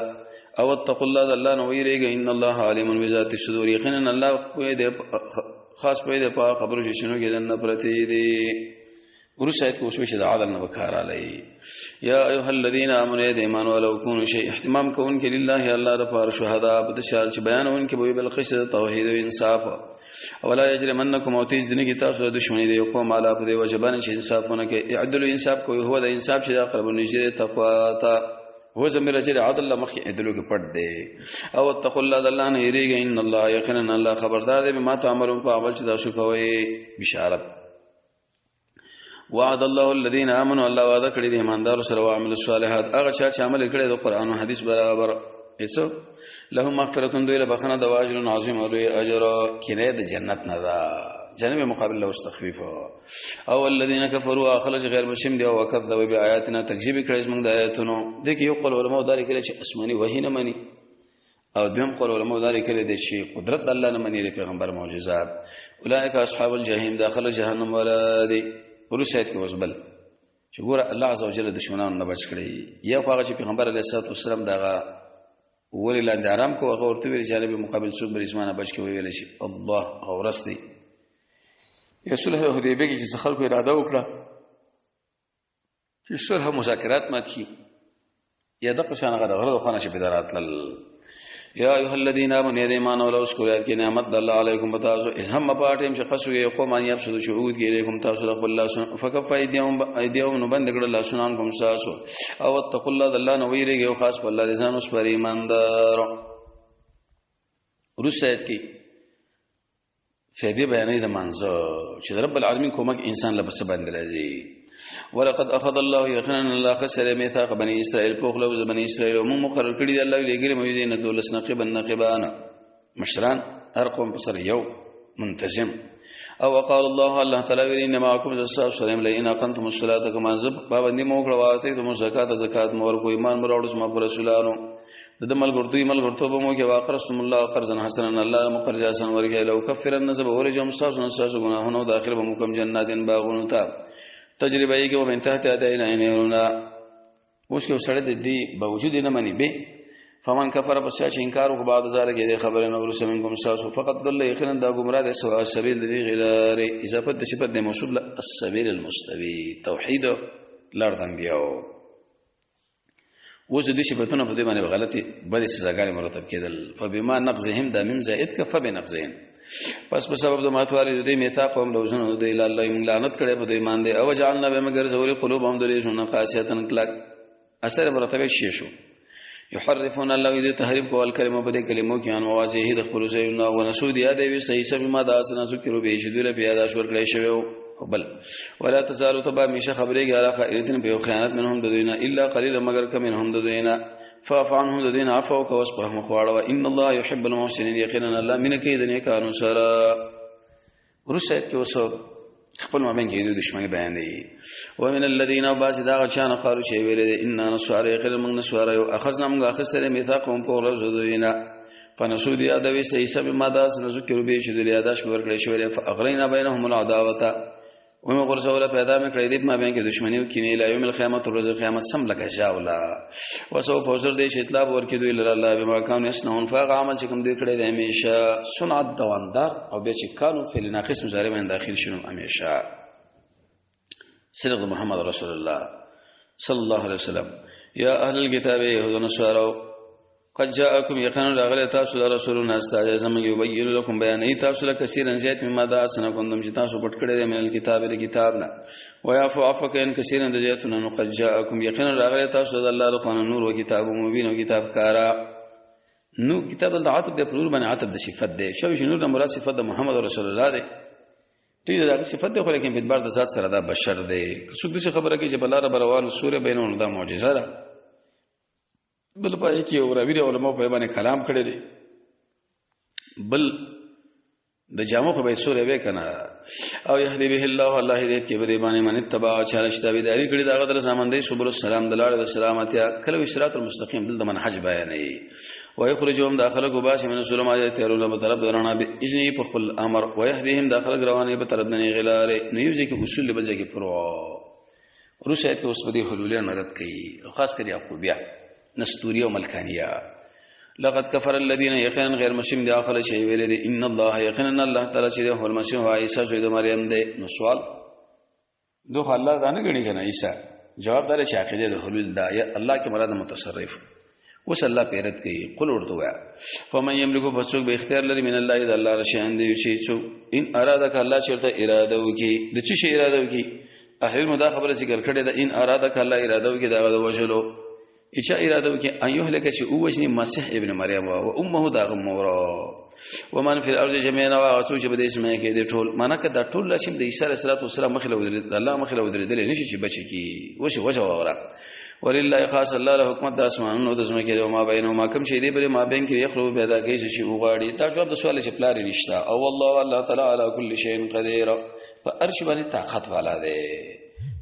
B: او اتقوا الله الله نو ویریږي ان الله علیم بذات الصدور یقینا الله په دې خاص په دې په خبرو چې شنو کې دنه پرتی دي. ورسره کو شو چې د عدل نه وکړ علی یا ایها الذین آمنوا د ایمان ولو کونوا شی اهتمام کوون کې لله الله د فار شهدا په شال چې بیانون کې به بل قصه توحید او انصاف ولا یجرمنکم او تیز دنه کې تاسو دښمنی دی قوم علا په دی وجبان چې انصافونه کې عدل انصاف کوي هو د انصاف چې اقرب نږدې تقوا ته هو زمير چې عدل مخ عدلو کې پټ دی. او اتقوا الله الله نه یریږي ان الله یقینا الله خبردار دی بما تعملون په عمل چې تاسو کوئ. بشارت وعد الله الذين امنوا الله وعده کړی دی ایماندار سره او عمل الصالحات هغه چا چې عمل کړی د قران او حدیث برابر ایسو لهم مغفرة دوی له بخنه د واجر عظیم او لوی اجر کینه د جنت نه ده. جانب مقابل له تخفیف. او الذين كفروا، اخرج غیر مسلم دی، او کذب بیااتنا، تکذیب کړي زمونږ د آیاتونو. د کې یو قول علماء دار کړي چې آسماني وحی نه مني، او دویم قول علماء دار کړي دي چې قدرت الله نه مني، پیغمبر معجزات. اولئک اصحاب الجحیم، داخل جهنم ولا دي. ورسېد کې اوس بل چې ګوره الله عز وجل دشمنانو نه بچ کړي. یو هغه چې پیغمبر علیه الصلاه والسلام دغه ورې لاندې آرام کو، هغه ورته ویل چې عربي مقابل څوک بر اسمانه بچ کې ویل شي الله او رس دی. یا صلح حدیبیه کې چې خلکو اراده وکړه چې صلح مذاکرات مات کی، یا دغه شان غره غره خانه چې بدرات لل. یا ایها الذین آمنوا، ایمان ولو اذکروا، یاد کې نعمت د الله علیکم بتاسو، هم پاټیم چې قصو یې قوم ان یبسط شهود کې علیکم تاسو خپل الله فکف ایدیهم ایدیهم، نو بند کړل الله سنان کوم تاسو، او اتقوا الله، د الله نو ویریږي او خاص په الله ځان اوس پر ایماندار. ورسېد کې فائدې بیانې د مانزه چې رب العالمین کومک انسان له بس باندې راځي. ولقد اخذ الله، یقینا الله خسر، میثاق بنی اسرائیل، په خلو بنی اسرائیل مو مقرر کړی دی. الله لګری مو دي نه دولس نقیبا نقیبان مشران، هر قوم په سر یو منتظم. او وقال الله، الله تعالی ویلی ان معكم السلام لئن اقمتم الصلاه، كما زب پابندی مو کړه، واته تم زکات، زکات مور کو، ایمان مر اورس ما پر رسولانو، د ملګرتوی ملګرتوب مو کې، واقرستم الله قرضا حسنا، الله مقرض حسن ورکه، لو کفرن نسب ورجم ساس ساس گناهونو، داخل بمکم جنات باغونو تا تجربه یې کې ومن تحت ادینا نهرنا. اوس کې سړی د دې باوجود نه مني به، فمن کفر، پس چې انکار وکړ، بعد ذلک دې خبره نو ورسره، منکم ساسو، فقط ضل، یقینا دا گمراه ده سوا سبیل دې غلاره. اضافه د صفت د موصول له السبیل المستوی، توحید لار د انبیاء. اوس د صفاتونه په دې باندې غلطي بلې سزاګانې مرتب کېدل. فبما نقضهم، دا میم زائد ک، فبنقضهم، پس په سبب د ماتوالي د دې میثاق هم لوزونو د الله لعنت کړي په دې باندې، او جعلنا به مگر زوري قلوبهم د دې ژوند قاسیتن کلک اثر مرتبه شي شو. يحرفون الله دې تحریف کول کلمه په دې کلمو کې ان مواضعه د خپل ځایونه، ونسو دی یاد وی صحیح سم ما دا سنا ذکر به شي دوی له یاد شور کړی شوی. او بل ولا تزالو تبا میشه خبرې ګاله خائنتن په خیانت منهم د دوینا، الا قليلا مگر کم منهم د دوینا، فاعف عنهم د دوینا عفو کو واصفح مخواړه، ان الله يحب المحسنين، یقینا الله من کې د نیکانو سره. ورسته کې اوس خپل مابین کې د دښمنی بیان دی. ومن الذين باز دا چان قالو چې ویل دي ان نصار، یقینا موږ نصار یو، اخذنا موږ اخذ میثاقهم په ورځ دوینا، فنسو دی ادوی سې سب ما داس نو ذکر به شو د یاداش ورکړې شوې، فاغرینا بینهم العداوه، ومه غرزوله پیدا مې کړې دې ما بین کې دښمنی او کینې لا یوم القیامت ورځ قیامت سم لکه ژاولا. وسوف فوزر دې چې اطلاع ورکې دوی لره الله بما كانوا يصنعون، فهغه عمل چې کوم دوی کړی دی همیشه صنعت دوامدار، او بیا چې کانو فعل ناقص مضارع باندې داخل شنو همیشه. صدق محمد رسول الله صلی الله علیه وسلم. یا اهل الكتاب، يهود نصارو، قد جاءكم یقینا راغلی تاسو د رسولنا استاد زمون، یبین لكم بیان ای تاسو له کثیرا زیات مما دا اسنه کوم چې تاسو پټ کړی دی، من الكتاب د کتاب نه، ويعفو عفو کین کثیرا د زیاتونه. نو قد جاءكم یقینا راغلی تاسو د الله له نور او کتاب مبین او کتاب کارا. نو کتاب د عتب د پرور باندې عتب د صفت دی شو چې نور د مراد صفت د محمد رسول الله دی، ټیک ده صفت دی، خو لیکن په اعتبار د ذات سره دا بشر دی. څوک دې خبره کوي چې بلاره روان سورې بینونو دا معجزه ده. بل پای کې یو راوی علماء په باندې کلام کړی دی. بل د جامو خو به سورې وې کنه. او يهدي به الله، الله هدایت کې به دی باندې من تبع چا شتابه داری کړی دا غدر زمان دی صبر السلام د لاړ د سلامتیا کله صراط المستقیم دلته منهج بیانې. ويخرجهم داخله غباش من الظلمات تیرونه په طرف درنا به اذن په خپل امر، ويهديهم داخله روانه په طرف نه غلاره. نو یو ځکه اصول بل ځکه پرو روسه کې اوس په دې حلولیان رد کړي، خاص کر یعقوبیه، نستوریه او ملکانیه. لقد كفر الذين، یقینا غیر مسلم دی اخر شی ویل دي، ان الله یقینا الله تعالی چې هو المسیح عیسی زوی د مریم دی. نو سوال دوه الله دا نه غني کنه عیسی؟ جواب دار چې عقیده د حلول دا یا الله کې مراد متصرف. اوس الله پیرت کوي، قل ورته ویا فمن یملک، فسوق به اختیار لري، من الله د الله رشان دی شي څو ان اراده ک الله چرته اراده وکي، د چی شي اراده وکي؟ اهل مدا خبره ذکر کړي ده. ان اراده ک الله اراده وکي دا د وجلو اچا اراده وکي ان يهلك چې او وجني مسیح ابن مریم او امه دا مور ومن فی الارض جميعا او څو چې په دې سمه کې دي ټول. معنا که دا ټول لشم د عیسی علیه السلام مخله ودرېد، الله مخله ودرېدل نشي چې بچي کی وشي وجه وره. ولله خاص الله له حکومت د اسمانونو د زمکه او ما بینهما کوم شی دی بل ما بین کې یخلو پیدا کوي چې وغواړي. دا جواب د سوال چې پلار نشته. او الله الله تعالی علی کل شیء قدیر، په ارش باندې طاقت والا دی.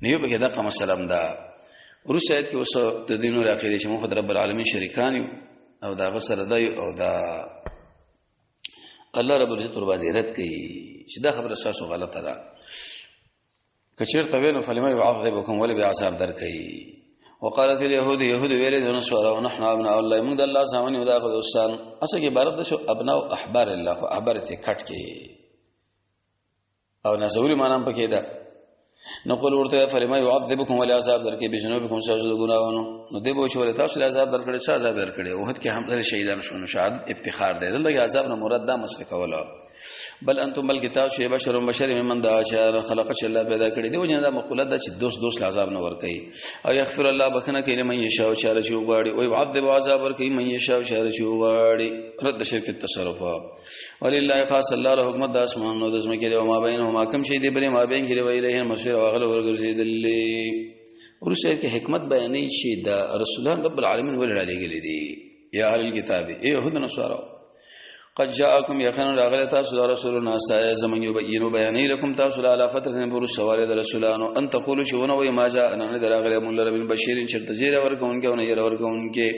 B: نو یو به دا کوم سلام ده. ورسته آیت کې اوس د دینو راقې چې موږ رب العالمین شریکان یو او دا غسر دی او دا الله رب العزت ور باندې رد کوي چې دا خبره تاسو غلطه ده. کچیر ته نو فلما يعذبكم ولی به عذاب درکې. وقالت اليهود، يهود ویل د نصارا ونحن ابناء الله، موږ د الله زامن یو، دا خو دوستان. اصل کې عبارت ده شو ابناء احبار الله، خو احبار ته کټ کې او نزول مانام پکې ده. نقول ورته فلما يعذبكم ولا عذاب درکې بجنوبكم سازو د ګناونو. نو دی به چې ولې تاسو له عذاب درکړي، څه عذاب درکړي؟ وحد کې هم د شهیدان شو، نو شهادت افتخار دی. دلته عذاب نه مراد دا مسله کوله. بل انتم، بلکې تاسو یې بشر بشر ممن دا چې خلق چې الله پیدا کړی دی. وجه دا مقوله ده چې دوست دوست عذاب نه ور کوي او یغفر الله بخنه کوي من یشاء او چاره چې وغواړي، او يعذب عذاب ور کوي من یشاء او چاره چې وغواړي. رد شرک التصرف. ولله خاص الله له حکمت د اسمان نو د زمکه او ما بینهما کوم شی دی بل ما بین کې ویله المصير او غل ورګرځیدلې. ورسته کې حکمت بیانې چې د رسولان رب العالمین ولې را لېږلي دي. یا اهل الكتاب، ای يهود نصارا، قد جاءكم یقینا راغلی تاسو د رسولنا سایه زمون یبینو بیانې لكم تاسو لا فتره پر سوال د رسولانو ان تقولوا شونه وای ما جاء نه دراغلی مون لره من بشیر چرته زیر ورکونکې او نه ير ورکونکې.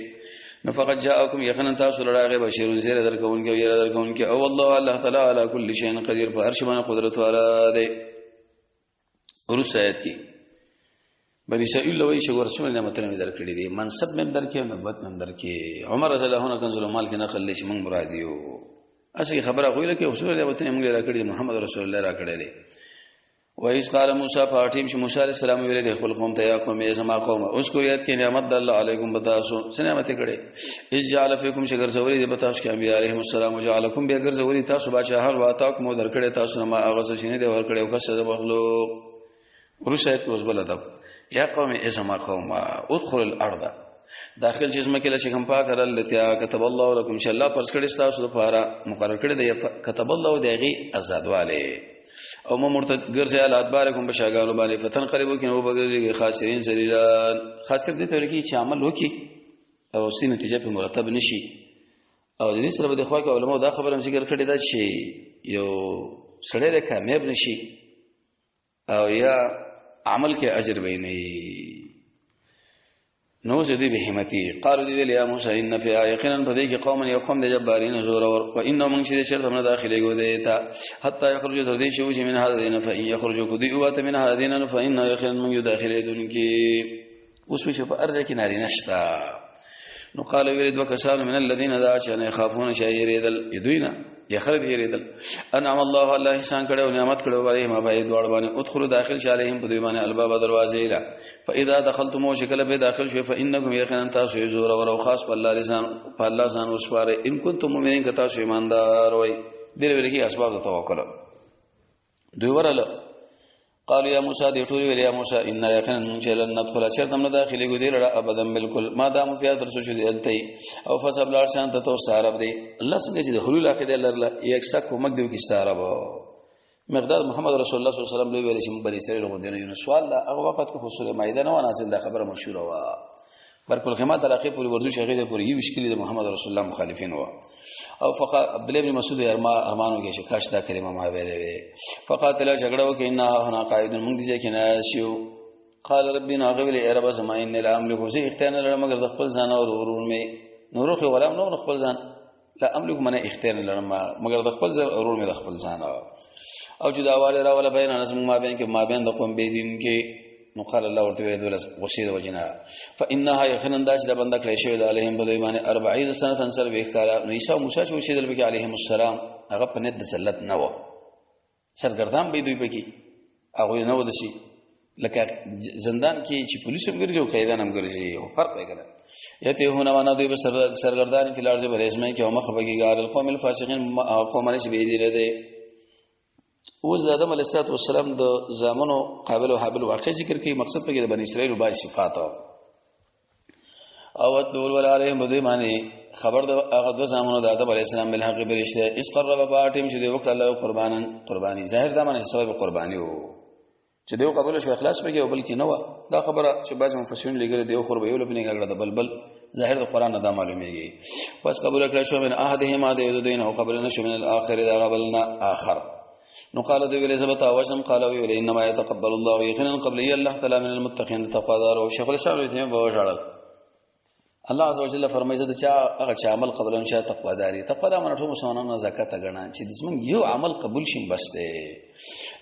B: نو فقد جاءكم یقینا تاسو لراغه بشیر زیر درکونکې او ير درکونکې. او الله الله تعالی علی کل شیء قدیر، په هر شی باندې قدرت والا دی. ورسته آیت کې بنی اسرائیل لوی چې ورسول نعمتونه مې درکړي دي، منصب مې درکې، نبوت مې درکې. عمر رضی الله عنه کنز المال کې نقل لې چې موږ مراد یو. اصلي خبره خو لکه اصول نعمتونه موږ راکړي، محمد رسول الله راکړي دي. و ایس قال موسی، پارټیم چې موسی علیہ السلام ویل د خپل قوم ته، یا قوم ای زما قوم، اوس کو یاد کې نعمت د الله علیکم بتاسو څه نعمت کړي، اس جعل فیکم شګر زوری دی بتاسو کې انبیاء علیهم السلام، وجعلکم بیا ګرځولي تاسو بادشاہان، واتاکم درکړي تاسو ما هغه څه چې نه دی ورکړي او کسه د مخلوق. ورسته اوس بل ادب، یا قوم ای زما قوم، ادخل الارض، داخل چې زمکه له شکم پاک رل لتیا كتب الله لكم، ان شاء الله پرس کړي تاسو لپاره مقرر کړی دی. كتب الله دیغي آزادواله او مو مرتد ګرځي علی ادبارکم بشاګانو باندې، فتن قریبو کې نو بګرځي خاسرین ذلیلان. خاسر دې ته ورکی چې عمل وکي او سي نتیجه په مرتب نشي. او د دې سره به د خوا کې علماء دا خبره ذکر کړې ده چې یو سړی د کامیاب نشي او یا عمل کې اجر به نه. نو زه دې به همتي قالو دې یا موسی ان فی یقینا پدې کې قوم یو قوم د جبارین زور اور و ان من چې شرط من داخله ګو دې تا حتا یخرج تر دې چې وشي من هذا دین فإن یخرج کو دې واته من هذا دین فإن یقینا من داخله دن کې. اوس په ارزه کې ناری نشتا. نو قال ویل دوه کسان من الذين ذا چې نه خافون شي یریدل یدوینا یخرج یریدل انعم الله الله احسان کړو نعمت کړو باندې ما باندې دوړ باندې ادخلوا داخل شالهم په دوی باندې الباب دروازې لا فاذا دخلتم شکل به داخل شو فانکم یقینا تاسو زور او خاص په الله رسان په الله ځان وسپاره ان کنتم مؤمنین که تاسو ایماندار وای. دې ویل کی اسباب د توکل دوی ورله. قالوا یا موسی، دی ټول ویل یا موسی ان یقینا من چې لن ندخل چرته نه داخلي ګو دی لړه ابدا بالکل ما دام فیا تر څو چې دلته او فسب لار شان ته تو سارب دی الله څنګه چې د حلول عقیده لرله یک سک مګ دیو کې سارب مقدار محمد رسول الله صلی الله علیه وسلم لوی ویل چې بنی اسرائیل غوندې نه. سوال لا هغه وخت کې حصول مائده نه نازل دا خبره مشهوره وا بر کل خدمت علاقه پوری ورزو شغې ده پوری یو شکل د محمد رسول الله مخالفین و او فقا عبد الله بن مسعود ارما ارمانو کې چې کاش دا کلمه ما ویلې وي. فقاتل جګړه وکي ان هنا قاعد موږ دې کې نه شو. قال ربي ناغول ای رب زما ان لا املک زه اختیار نه لرم مگر د خپل ځان او ورور مې نور خو غلام نور خپل ځان لا املک من اختیار نه لرم مگر د خپل ځان ورور مې د خپل ځان او چې دا والي راوله بین نظم ما بین کې ما بین د قوم بی دین کې. نو قال الله ورته ویل دولس غصې د وجنا فانها یقینا دا چې د بنده کړی شوی د علیهم په دوی باندې 40 سنه سر به ښکارا. نو عیسی موسی چې اوسېدل پکې علیهم السلام هغه په نیت د ذلت نه و، سرګردان به دوی پکې هغه نه ودشي لکه زندان کې چې پولیس هم ګرځي او قیدان هم ګرځي او فرق دی کنه. یته هونه معنا دوی به سرګردان په لار دې برېزمه کې او مخ بګي ګار القوم الفاسقین قوم نه چې به دي نه اوس د آدم علیه السلام د زامنو قابل او حابل واقع ذکر کوي. مقصد پکې د بنی اسرائیل باندې صفات او دول ول علیهم بدوی معنی خبر د هغه دو زامنو د آدم علیه السلام بالحق برشته اس قرب باټیم چې دی وکړه له قربانن قرباني ظاهر دا معنی سبب قرباني وو. چې دیو قبول شو اخلاص پکې او بل کې نه و. دا خبره چې بعض مفسرین لګل دیو خور به یو لپنه کړه د بل بل ظاهر د قران نه دا معلومیږي. پس قبول کړه شو من احدهما دیو دین او قبول نه شو من الاخر دا قبلنا اخر. نو قال دی ویل زبتا وشم، قال ویل انما يتقبل الله یقینا قبل الله تعالی من المتقین تقوا دار. او شیخ الاسلام ابن تیمیه وژړل. الله عز وجل فرمایي چې چا هغه چې عمل قبول ان شاء تقوا داري، تقوا دا منه ټول مسلمانانو زکات غنا چې دسمن یو عمل قبول شي بس دی.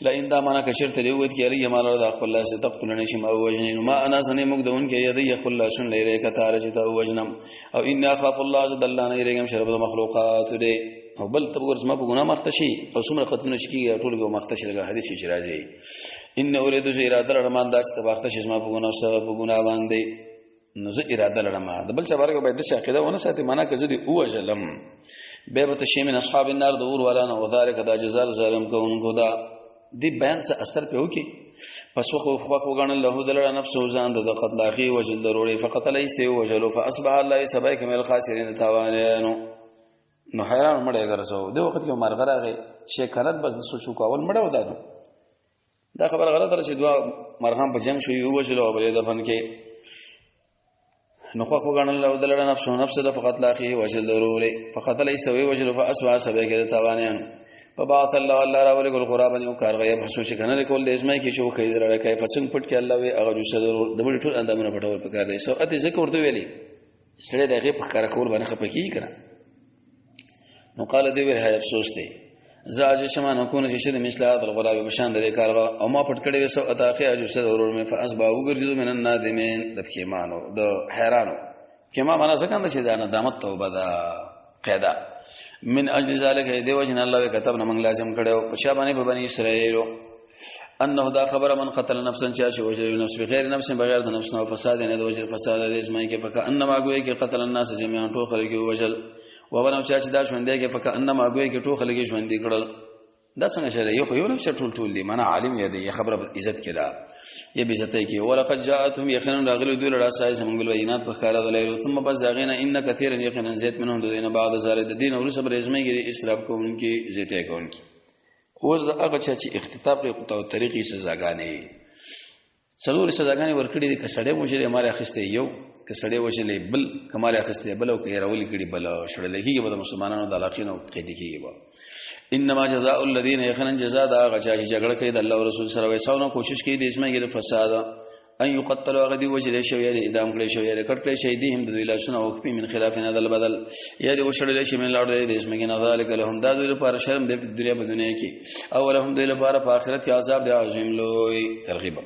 B: لا ان دا معنا کشرته دی وت کې علی مال د خپل الله سے تقتل نشم او وجن ما انا سنه مګ دون کې یدی خپل الله شن لري کتار چې تا وجنم او ان اخاف الله عز الله نه یریګم شرب المخلوقات دی. او بل ته وګور زما په ګناه مخته شي او څومره قتلونه شي کیږي ټول به مخته شي. لکه حدیث کې راځي ان اريد اراده لرم دا چې تباخته شي زما په ګناه سره په ګناه باندې، نو زه اراده لرم د بل چا بارے باید د عقیده ونه ساتي، معنا که زه دې اوجلم به به تشی من اصحاب النار د اور والا نه وذالک دا جزاء ظالم کوونکو دا دی بیان څه اثر په وکي. پس وخت خو وګڼل له دلړه نفس او ځان د قتل اخی وجل ضروري فقتل ایسته وجلو فاصبح الله سبا کمل الخاسرین تاوانانو. نو حیران مړی ګرځو د وخت کې مرغه راغی چې کلت بس د سوچو کول مړ ودا. دا خبره غلطه ده چې دوا مرغان په جنگ شو یو وجلو او بلې دفن کې. نو خو غنل له دلړه نفس نفس د فقط لاخي وجل ضروري فقط ليس وی وجل فاسوا سبا کې تاوانیان. فبعث الله الله راولې ګل غرابا یو کار غیب حسو چې کنه کول د اسمای کې شو خې درړه کوي فسنګ پټ کې الله وی هغه جو ضرور د بل ټول اندامونه پټول پکار دی. سو اته ذکر ورته ویلي سړی د هغه په کار کول باندې خپه کیږي کنه. نو قال دی ویل هاي افسوس دی زه عاجز شمه نو کو نه چې د مثل هذا الغراب بشان د کارغه او ما پټ کړی وسو اتاخه عاجز سره ورور مې فاسبا وګرځیدو من النادمین د پښیمانو د حیرانو کما معنا څه کنده چې دا ندامت توبه ده قاعده من اجل ذلك دی وجن الله كتبنا من لازم کړو په شا باندې په بنی اسرائیل انه دا خبره من قتل نفسا چا چې وجل نفس بغیر نفس بغیر د نفس او فساد نه د وجل فساد د اسمای کې فکانما ګوي کې قتل الناس جميعا ټول خلک وجل وبنو چا چې دا ژوند کې فکانما ګوي کې ټول خلک ژوند کړل. دا څنګه شری یو خو یو نفس ټول ټول دي معنا عالم یې دی خبره په عزت کې ده یې به عزت کې. ولقد جاءتهم یقینا راغلو دوی لړا سای زمونږ بالبینات په ښکارا دلایل ثم بس داغینا ان کثیرا یقینا زیت منهم د دینه بعد زاره د دین اور صبر ازمه کې اسراف کوونکی زیته کوونکی. اوس د هغه چا چې اختطاف کوي قطع طریقې سزاګانې څلور سزاګانې ورکړي دي. که سړی وژلی مال اخیستی یو، که سړی وژلی بل، که مال اخیستی بل، او که یې راولي کړي بل، شړل کېږي به د مسلمانانو د علاقې نه قیدي کېږي به. انما جزاء الذين یقینا جزاء د هغه چا چې جګړه کوي د الله او رسول سره ویساونه کوشش کوي د اسمه کې د فساد ان یقتلوا هغه دی وژل شي یا د اعدام کړي شي یا د کټ کړي شي دي هم د دوی لاسونه او خپې من خلاف نه دل بدل یا د وشړل شي من لاړ د اسمه کې نه ذلک لهم دا دوی لپاره شرم دی په دنیا په دنیا کې او لهم دوی لپاره په آخرت کې عذاب دی عظیم لوی. ترغیب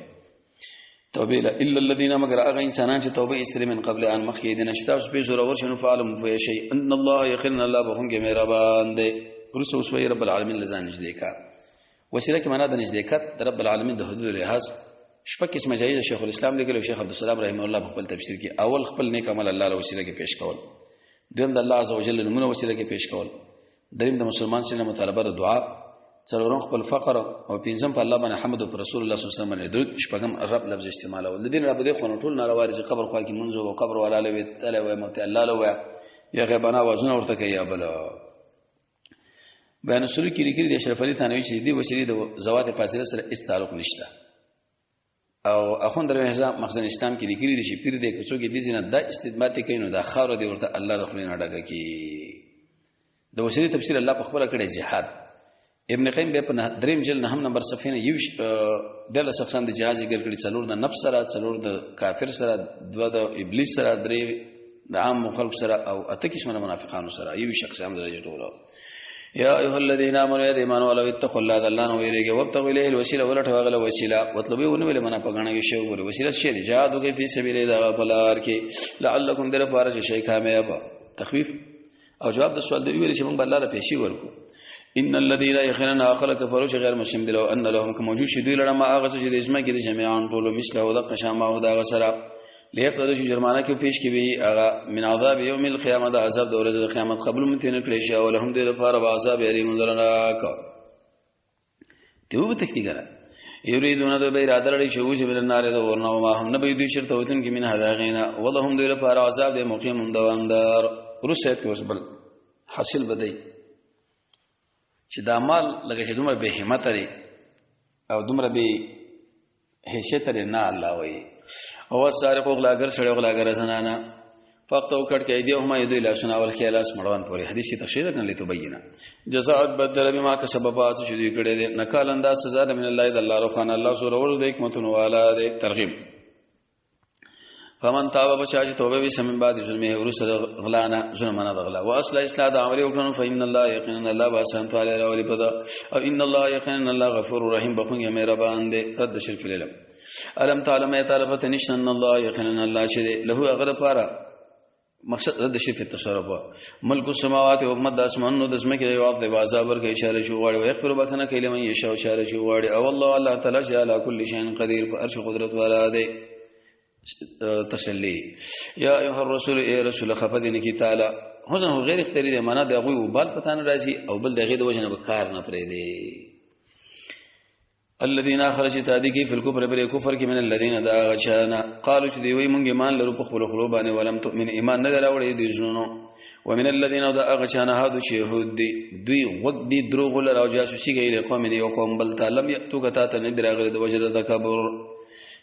B: توبه لا الا الذين مگر هغه انسانان چې توبه استری من قبل ان مخکې دي نشتا اوس په زور ورشنو فعلم فی شی ان الله یقینا الله بهم کې مهربان دی. ورسو وسوی رب العالمین لزان نږدې کا وسیله کې معنا د نږدېکت د رب العالمین د حدود لحاظ شپږ قسمه جایز شیخ الاسلام لیکل او شیخ عبدالسلام رحمه الله په خپل تفسیر کې اول خپل نیک عمل الله له وسیله کې پیش کول، دویم د الله عزوجل نومونه وسیله کې پیش کول، دریم د مسلمان سره مطالبه د دعا، څلورم خپل فقر او پنځم په الله باندې حمد او پر رسول الله صلی الله علیه وسلم باندې درود، شپږم رب لفظ استعمالول. د دین رب دې خو ټول ناروا دي چې قبر خوا کې منځ او قبر والا لوي تعالی وای مت الله لوي یا غیبانه وازونه ورته کوي یا بل. بیان سلوک کې لیکلي د اشرف علي ثانوي چې دی وسیلې د زوات فاصله سره هیڅ تعلق نشته. او اخوند رحمه مخزن اسلام کې لیکلي دي چې پیر دې کوڅو کې دي نه دا استدمات کوي نو دا خاور دی ورته الله د خپل نه ډکه کی. د وسیلې تفسیر الله په خپل کړي جهاد. ابن قیم به په دریم جلد نهم نمبر صفحه نه یو د شخصان د جهاد ذکر کړي، څلور د نفس سره، څلور د کافر سره، دوه د ابلیس سره، درې د عام خلق سره او اته قسمه منافقانو سره یو شخص هم درجه ټولو. یا ایها الذین آمنوا یا ایمان ولو اتقوا الله د الله نو ویریږي وابتغوا الیه الوسیله ولټوه غله وسیله وطلبوا ونه ویل منا پګنه کې شی وګوره وسیله شی دی جهاد وکړي په سبیل دا په لار کې لعلکم در پاره چې شی کامیاب. تخفیف او جواب د سوال دی ویل چې موږ الله له پیسې ورکو. ان الذين يخنن اخر كفروا چې غیر مسلم دي لو ان لهم کوم موجود شي دوی لړه ما هغه څه چې د اسمه کې دي جميعا ټول مثله او د قشامه او دا غسره لیفتدو چې جرمانه کې پیش کې وي هغه من عذاب یوم القیامت د عذاب د ورځې د قیامت قبل متین کړی شي او لهم دې لپاره عذاب الیم درناک. ته وبه تختی کنه یریدون د به اراده لري چې وځي بل نار د ورنه او ما هم نه به دوی چرته وتن کې من هدا غینا ولهم دې لپاره عذاب دې مقیم دوامدار. ورسېت کې اوس بل حاصل بدی چې دا مال لکه چې دومره به همت لري او دومره به حیثیت لري نه الله وایي. او سارق غلاګر سړی غلاګر زنانه فقط او کټ کې دی هم یې دوی لاسونه اول خیالاس مړوان پورې حدیث تشریح ده کنه لتبینا جزاء بدل بما کسب پات چې دوی کړي دي نکال انداز سزا ده من الله د الله روخان الله سره ور د حکمتونو والا دی. ترغیب فمن تاب بچا چې توبه وي سمن بعد ظلمه ورسره غلانا ظلمنا د غلا واصل اصلاح د عمل وکړو فإن الله یقینا الله باسن تعالی راولي پدا او ان الله یقینا الله غفور رحیم بخون مهربان دی. رد شرف العلم الم تعلم یا تعالی پته نشته ان الله یقینا الله چې له هغه لپاره مقصد رد شي په تصرف ملک السماوات حکومت د اسمانونو د زمکه یو عذاب عذاب ورکه اشاره شو غواړي او یغفر بخنه کوي لمن یشاء اشاره شو غواړي او الله الله تعالی چې علی کل شیء قدیر په ارش قدرت والا دی. تسلی یا ایها الرسول ای رسول خفه دین کی تعالی حزن غیر اختیاری دی معنا د غوی وبال پتا نه راځي او بل دغه د وجه نه کار نه پرې دی. الذين اخرج تادی کی فل کفر پر کفر کې من الذين دا غشانا قالوا چې دی وی مونږ ایمان لرو په خپل خلو باندې ولم تؤمن ایمان نه دراوړي دی زونو ومن الذين دا غشانا هادو چې يهود دی دوی وګ دی دروغ لر او جاسوسي کوي له قوم یو قوم بل تعلم یتو کتا ته نه دراغله د وجر تکبر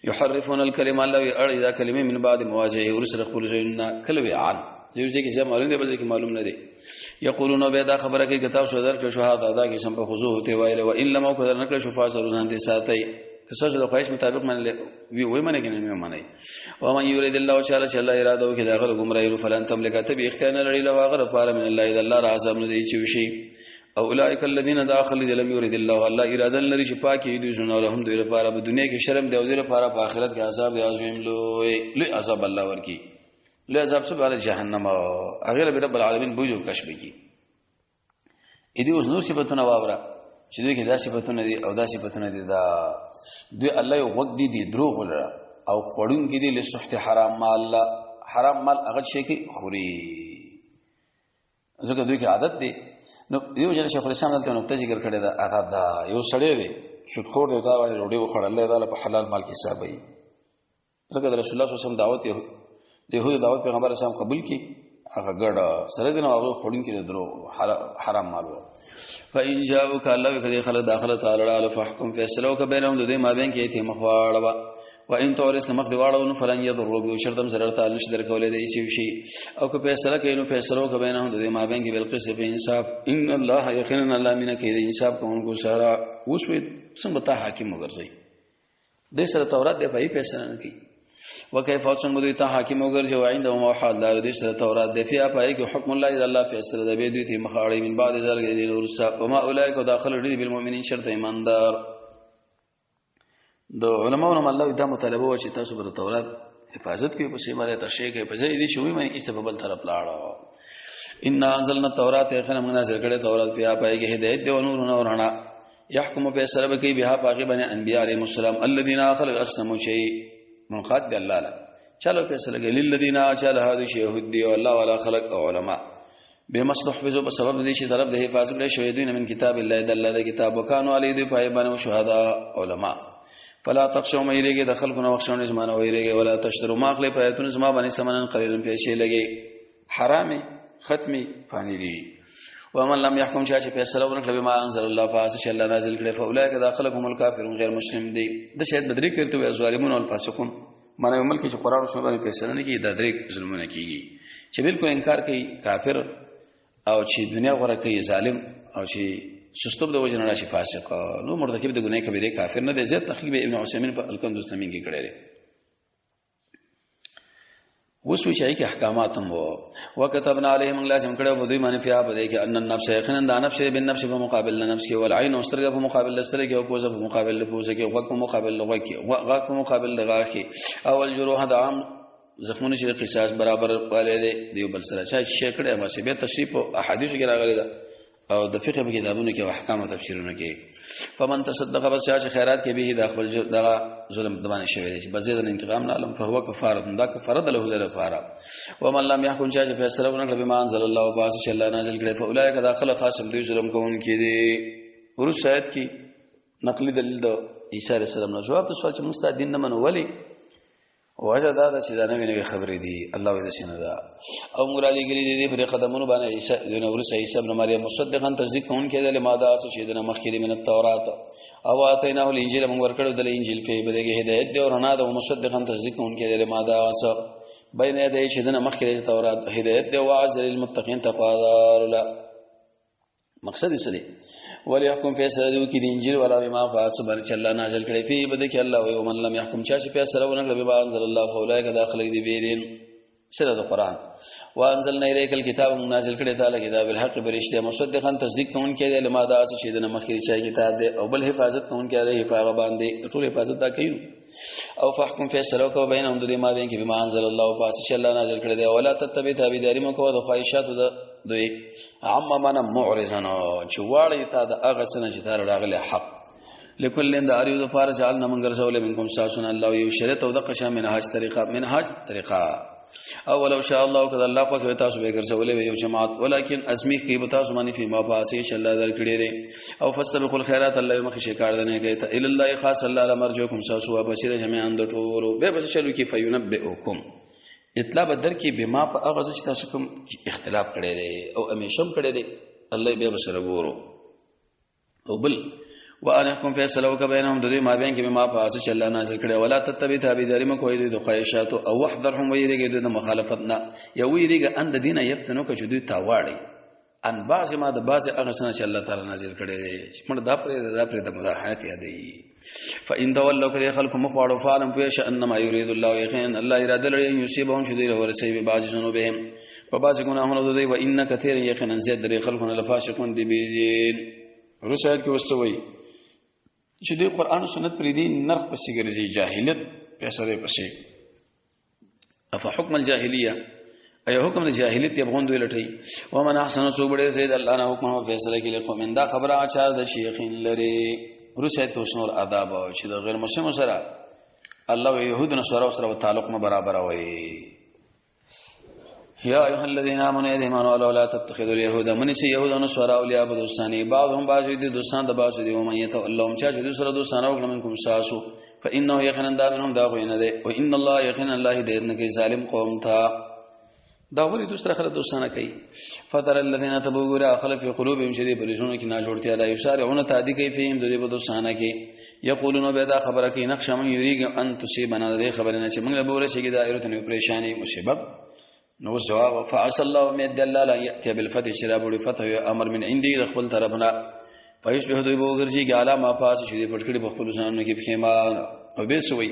B: يحرفون الكلمه الله اړ دا کلمې من بعد مواجهه ورسره خپل ځایونه کلوي عن یو ځای کې معلوم دی بل ځای کې معلوم نه دی. یقولون به دا خبره کوي کتاب شو درکړ شو هاذا دا کې سم په خضوع ته وایل و ان لم قدر نکړ شو فاصل ځان دي ساتي که څه د خواهش مطابق من وی وای منه کې نه منه و من یرید الله تعالی چې الله اراده وکړي دا غره گمراهی فلن تملک ته به اختیار نه لري له غره پاره من الله اذا الله عذاب نه دی چې وشي. او اولئک الذین داخل لم یرید الله الله اراده لري چې پاکي دوی زونه لهم دوی لپاره په دنیا کې شرم دی او دوی لپاره په آخرت کې عذاب دی عظیم لوی لوی عذاب الله ورکی لوی عذاب څه باندې جهنم او هغه به رب العالمین بوجو کشف کی. اې دې اوس نور صفاتونه واوره چې دوی کې دا صفاتونه دي او دا صفاتونه دي. دا دوی الله یو وګ دي دي دروغ لره او خړون کې دي لسحت حرام مال حرام مال هغه شي کې خوري ځکه دوی کې عادت دی. نو یو جن شیخ الاسلام دلته نقطه ذکر کړې ده هغه دا یو سړی دی سودخور دی دا باندې ډوډۍ وخوړه الله تعالی په حلال مال کې حسابوي ځکه د رسول الله صلی الله علیه وسلم دعوت د يهودو دعوت پیغمبر اسلام قبول کی هغه ګډ سره دین هغه خورین کې درو حرام مال وو. فإن جاءوك الله کدی خلق داخله تعالی علی فحکم فیصلو ک بینهم د دې مابین کې ته مخواړه وان تورس مخ دی واړو نو فلن یضروا به شرطم ضرر تعالی نش درکولې دی شي شي او که فیصله کوي نو فیصلو ک بینهم د دې مابین کې بالقسط په انصاف ان الله یقینا الله مینه کوي د انصاف کوونکو سره. اوس وي څنګه ته حاکم وګرځي د سره تورات دی په فیصله نه کوي. وکيف څنګه دوی ته حاکم وګرځي او عنده مو حال دار دې سره تورات دی فیا پای کې حکم الله اذا الله فیصله دی دوی ته مخاړي من بعد ذلک دین ورسا وما اولئک داخل دي بالمؤمنین شرط ایماندار. د علماو نو الله دا مطالبه و چې تاسو پر تورات حفاظت کوئ په سیمه تشریح کوئ په ځای دې شوی مې استفاده بل طرف لاړو. ان انزلنا التوراۃ یقینا موږ نازل کړی تورات فیا پای کې هدایت دی او نور نور رڼا يحكم فیصله کوي بها پاګه باندې انبیاء علیهم السلام الذين خلق اسلموا شيء منقاد دی الله له چلو فیصله کوي للذین چاله هذا شی يهود دی او الله ولا خلق او علما بمصلح فزو په سبب دې چې طرف د حفاظت کړی شوی دوی من کتاب الله د الله د کتاب وکانو علی دوی پای باندې شهدا علما. فلا تخشوا مې یریږي د خلکو نو وخشون زمانه ویریږي ولا تشتروا ما اخلي پایتون زما باندې سمنن قلیلن پیسې لګي حرامي ختمي فانی دي. ومن لم يحكم چا چې فیصله ورکړه بما انزل الله فاس چې الله نازل کړي فاولئک داخلهم الکافرون غیر مسلم دي. د شاید بدري کړي ته ظالمون او الفاسقون معنی ملک چې قران او سنت باندې فیصله نه کوي دا درې ظلمونه کیږي چې بالکل انکار کوي کافر او چې دنیا غوړه کوي ظالم او چې سستوب د وجه نه راشي فاسق نو مرتکب د ګناه کبیره کافر نه دی. زیات تحقیق به ابن عثیمین په الکند الثمین کې کړی دی. اوس وی چې کې احکامات هم وو وکتبنا علیهم لازم کړو په دوی باندې فیا په دې کې ان النفس یقینا د نفس بالنفس په مقابل د نفس کې والعین سترګه په مقابل د سترګې او پوزه په مقابل د پوزه کې غوږ په مقابل د غوږ کې غوږ په مقابل د غاښ کې او الجروح د عام زخمونه چې قصاص برابر والے دی دیو بل سره چا چې کړه ما سي به تشریح په احادیث کې راغلي ده او د فقه په کتابونو کې او احکام او تفسیرونو کې. فمن تصدق بس چې خیرات کې به د خپل دغه ظلم د باندې شوی دی بس د انتقام نه علم فهو کفاره دا کفاره ده له لپاره. ومن لم يحكم چې فیصله ونه کړ بما انزل الله باس چې الله نازل کړي فاولئک داخله خاصم دوی ظلم کوونکي دي. ورس آیت کې نقلی دلیل د عیسی علیه السلام نه جواب ته سوال چې موږ دین نه منو ولی وجه دا ده چې دا نوې نوې خبرې دي الله وې داسې نه ده. او موږ را لېږلي دي پر قدمونو باندې عیسی د نور عیسی ابن مریم مصدقا تصدیق کوونکی دی لما دا څه چې د مخکې دی من التورات
A: او اتیناه الانجیل، موږ ورکړو د انجیل په بدګه هدایت دی او رڼا ده، او مصدقا تصدیق کوونکی دی ما دا څه بین یدی چې دنه مخکې تورات هدایت دی، واعظ للمتقین، تقوا دار لا مقصد یې څه دی؟ وليحكم فیصله دیو کې د انجیل ولا بما فاس بر چې الله نازل کړي فی بده کې الله او من لم يحكم، چا چې فیصله ونه کړي بما انزل الله فاولئک داخل دی بيدین سره د قران. وانزلنا الیک الكتاب، نازل کړي تعالی کتاب الحق برشته، مصدقا تصدیق کوونکی دی لما دا چې د مخکې چا کتاب دی، او بل حفاظت کوونکی دی حفاظت باندې، ټول حفاظت دا کوي. او فحکم فیصله کو بینهم د دې ما بین کې بما انزل الله پاس چې الله نازل کړی دی، ولا تتبع، تابعداري مکو د خواهشاتو د دوی، عم من معرضن، چې واړی تا د هغه څه چې تار راغلی حق. لکل د اریو د پاره جعلنا من ګرځول منکم ساسن الله یو شریعت او د قشا منهاج طریقه، منهاج طریقه. او ولو شاء الله، کذا الله خو تاسو به ګرځولې یو جماعت، ولکن ازمی کی به تاسو باندې فيما پاسې چې الله درکړي دي. او فاستبقوا الخيرات، الله مخ شي کار دنه کوي ته ال الله خاص الله لمرجوکم ساسو واپس جميعا د ټولو به بس چلو کې فینبئکم، اطلاع بدر کې بما په هغه چې تاسو کوم اختلاف کړی دی او همیشه کړی دی، الله به بسره ګورو. او بل وان يحكم فیصله وک بینهم د دې ما بین کې ما په اساس چې الله نازل کړي، ولا تتبع، تابعداري مکو د خواهشاتو، او وحذرهم، ویریږي د مخالفت نه، یو ویریږي ان د دینه یفتنو که چې دوی تاواړي ان بعض ما د بعض هغه څه چې الله تعالی نازل کړي دي، چې موږ دا پرې دا پرې د مداهنت یادې. فإن تولوا، کذ خلق مخواړو، فعلم پوش انما يريد الله، یقین الله اراده لري، یصيبهم، چې دوی ورسي به بعض ذنوبهم، په بعض ګناهونو دوی، و ان كثير، یقینا زیاد درې خلقونه لفاسقون دی بيدین. رسالت کې وستوي چې دوی قران او سنت پرې دي نرخ پسې ګرځي، جاهلیت پیسې پسې. افا حکم الجاهلیه، ای حکم د جاهلیت یبغون دوی لټي؟ ومن احسن، څو بډې خید الله نه حکم او فیصله کې لقوم، دا خبره اچار د شیخین لري. رسالت اوس نور آداب او چې د غیر مسلمو سره الله او يهود نصارا سره تعلق نه برابر وي. یا ایها الذین آمنوا، ایمان ولو، لا تتخذوا اليهود، من سی يهود نصارا اولیاء، دوستانی، بعضهم بعض دي دوستان د بعض دي، ومن يتولهم، چا چې دوی سره دوستانه وکړي منکم ساسو، فانه یقینا دا منهم دا خو نه دی، او ان الله یقینا الله هدایت نه کوي ظالم قوم ته. دا ولې دوسره خلک دوستانه کوي؟ فتر الذين تبوا خلف في قلوبهم، چې دې پرېزونو کې نه جوړتیا، لا یسارعون، تعدی کوي، فيهم، د دې په دوستانه کې، یقولون، به دا خبره کوي، نخشى من یریګ ان تصيبنا، د دې خبره نه چې موږ له بوره شي دایره نه پریشانی مصیبت. نو جواب فعسى الله مد الله لا ياتي بالفتح، شراب فتح امر من عندي، خپل طرفنا، فیشبه، دوی بوګرځي ګالا ما پاس چې دې پټ کړي په خپل ځانونو کې پښیمان او به سوي.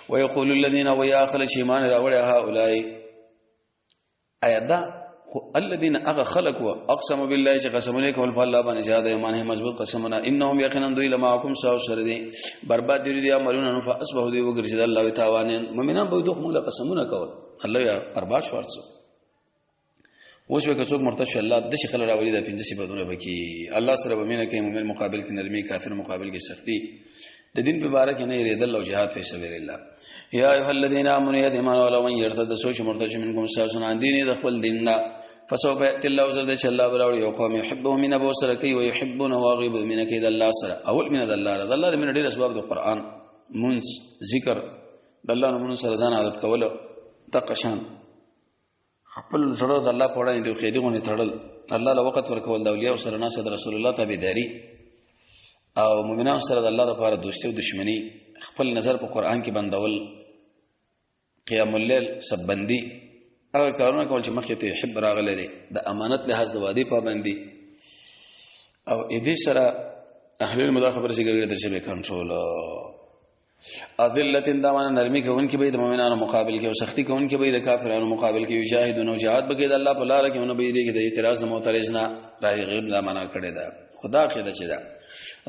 A: ويقول الذين، ويا خلک ایمان راوړي، هؤلاء، ایا دا خو الذين، اغه خلق و اقسم بالله، چې قسمونه کول په الله باندې، جهاد ایمان مضبوط قسمونه، انهم یقینا دوی لمعکم ساو سره دي، برباد دي دي عملونه. نو فاصبحوا، دوی وګرځي الله تاوانین. مؤمنان به دوه موږ قسمونه کول، الله یا برباد شو ورڅو. اوس به څوک مرتد شو، الله د شي خلک راولي د پنځه صفاتونه بکی: الله سره به مینه کوي، مؤمن مقابل کې نرمي، کافر مقابل کې سختی، د دین په باره کې نه یریدل، او جهاد فی سبیل الله. یا ایها الذین آمنوا، یا ایمان ولو، من یرتد، سوچ مرتد منکم ساسن عن دین، د خپل دین نه، فسوف یأتی الله، زرد چې الله براوړي یو قوم یحبهم، من ابو سره کوي، ويحبون، واغیب من کید الله سره. اول من الله، د الله من ډیر اسباب د قران، منس، ذکر، د الله نومونو سره ځان عادت کول، تقشان خپل زړه د الله په وړاندې د قیدی غونې تړل، الله له وخت ورکول، د اولیاء سره ناسه، د رسول الله تابعداري، او مؤمنانو سره د الله لپاره دوستي او دښمني، خپل نظر په قران کې بندول، قیام الليل، سبندي، هغه کارونه کول چې مخکې ته يحب راغلي دي، د امانت لحاظ، د وعده پابندي، او دې سره اهل علم دا خبره ذکر کړې د ژبې کنټرول. اذلت دا معنا نرمي کوونکې به د مؤمنانو مقابل کې او سختی کوونکې به د کافرانو مقابل کې، یجاهدون، جهاد به د الله په لار کې، ونه به یې د اعتراض معترض نه راغی. غیب لا معنا کړی دا خدا کې دا چې دا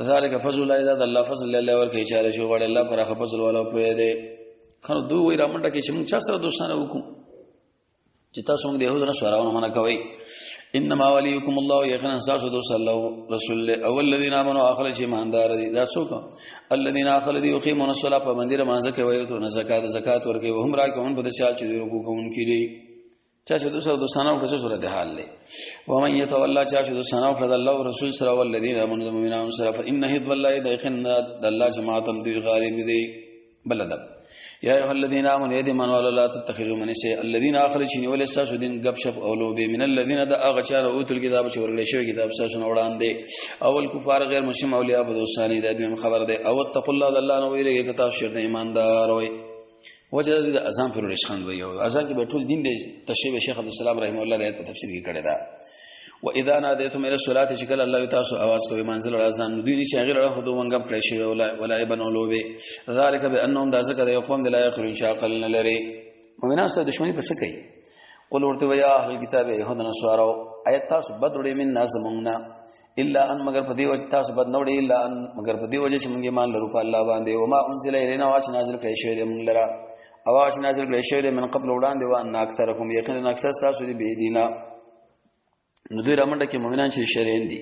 A: ذالک فضل الله، دا الله فضل الله ورکه چاره شو غړ الله پر فضل والا په دې. خو دوی وای رامنډه کې چې موږ چا سره دوستانه وکړو چې تاسو موږ د يهودو نه سوراونه منع کوي؟ انما وليكم الله، یقینا تاسو دوست الله رسول او الذين امنوا، اخر چې ایماندار دي. دا څوک؟ الذين اخر دي، يقيمون الصلاه، په باندې مانځه کوي، او زکات، زکات ورکوي، وهم راکعون، په داسې حال چې دوی رکوع کوونکي دي. چا چې دوی سره دوستانه وکړه، صورت حال دی. ومن يتولى، چا چې دوستانه وکړه الله او رسول سره، والذین امنوا، المؤمنان سره، فإن حزب الله، یقینا د الله جماعت هم دوی غالب دي.
B: بل ادب، یا ایها الذین آمنوا ید من ولا لا تتخذوا من سی الذین اخر چې نیول تاسو دین غب شپ او لوبه من الذین د هغه چا اوتل کتاب چې ورغلی شوی کتاب تاسو نه وړاندې، اول کفار غیر مسلم اولیاء په دوستانی د دویم خبر ده. او اتقوا الله، د الله نو ویریږي که تاسو چېرته ایماندار وئ. وجه د اذان پر رشخان وي او اذان کې به ټول دین دی. تشریح شیخ عبد السلام رحمه الله د آیت په تفسیر کې کړی دا. و اذا ناديتم الى الصلاه، چې کله الله تاسو आवाज کوي منزل اذان، دوی نشي غیر له دوه ونګم کړی شي ولا ولا ابن لوبه. ذالک بانهم، دا ځکه د قوم د لا يعقلون چې عقل نه لري. مؤمنان سره دښمنی پس کوي. قل ورته ویا اهل الكتاب يهود نصارو، ایت تاسو بدړې من ناس مونږه الا ان، مگر په دی وجه تاسو بد نوړي، الا ان، مگر په دی وجه چې مونږ ایمان لرو په الله باندې، او ما انزل الینا، واچ نازل کړی شوی دی مونږ لرا، او واچ نازل کړی شوی دی من قبل وړاندې، وان اکثرکم، یقینا اکثر تاسو دی بی دینا. نو دوی رامنډه کې مؤمنان چې شرین دي.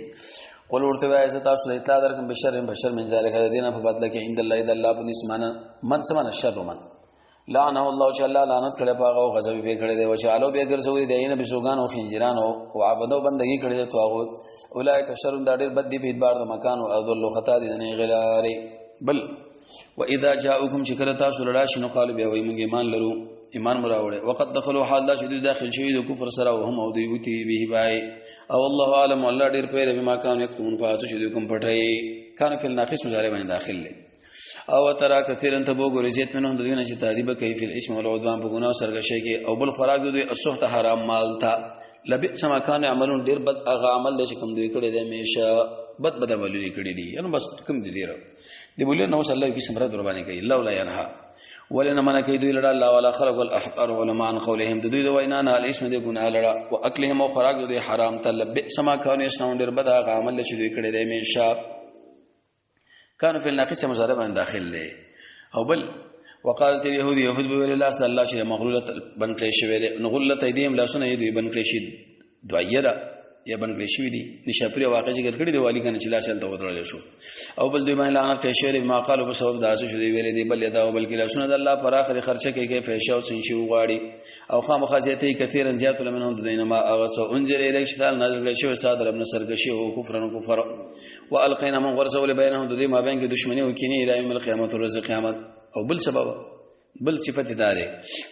B: قل ورته وایي چې تاسو له اطلاع درکم بشر بشر من ذالک، د دینه په بدله کې، عند الله، د الله په نسمانه، من سمانه شر من لعنه الله، چې الله لعنت کړي پاغه او غضب به کړي دی، او چې الو به ګرځولې دی نه بسوګان او خنزیران او عبادت بندگی کړي دی طاغوت. اولایک شر، دا ډیر بد دی په اعتبار د مکان، او اذل خطا دي نه غلاري. بل و اذا جاءكم، چې کله تاسو لړا شنو، قالو بیا وای مونږ ایمان لرو، ایمان مراوړې، وقد دخلوا، حال دا چې دوی داخل شوی د کفر سره، او هم او دوی وتی به بای، او الله عالم، الله ډیر پیر بما کان یکتمون، پاسو چې دوی کوم پټي. کان فی الناقص مضارع باندې داخل دی. او ترا کثیرن، تبو ګورې زیات منهم د دوی نه چې تعذیب کوي فی الاسم والعدوان، په ګناه سرګشي کې، او بل خوراک دوی السحت حرام مال تا. لبئس ما كانوا يعملون، ډیر بد هغه عمل دی چې کوم دوی کړی دی، همیشه بد بد عملونه کړی دي. نو بس کوم دي ډیر دی بوله نو صلی الله قسم رد ور باندې کوي. لولا لا ينها، ولنه منع کوي دوی لړا الله ولا خلق والاحبار علماء عن قولهم، د دوی د وینا نه، الاسم د ګناه لړا، او اکلهم، او خوراک دوی حرام ته. لبئس ما كانوا يصنعون، ډیر بد هغه عمل چې دوی کړی دی همیشه. كانوا في الناقص مضارع باندې داخل دی. او بل وقالت اليهود، يهود به ویل لاس الله چې مغلوله بن کړی شوی دی، نو غلت ايديهم، لاسونه یې دوی بن کړی شي، دویره یا بن کړی شوی دی. نشاپری واقع ذکر کړی دی والی کنه چې لاس هلته ودرل شو. او بل دوی باندې لعنت کړی شوی ما قالو، په سبب داسې شو دی ویل دی، بل یدا، بلکې لاسونه د الله پر اخر خرچه کوي کې فیشه او سنشي وغواړي، او خامخا زیاتې کثیرا زیات منهم دینه ما اغه انزل الیک، چې نازل کړی شوی صادر ابن سرکشي او کفر نو کفر. والقینا، من غرزول بینهم، د دې مابین کې دښمنی او کینې، الی یوم القیامت، ورځ قیامت. او بل سبب بل صفت دارې،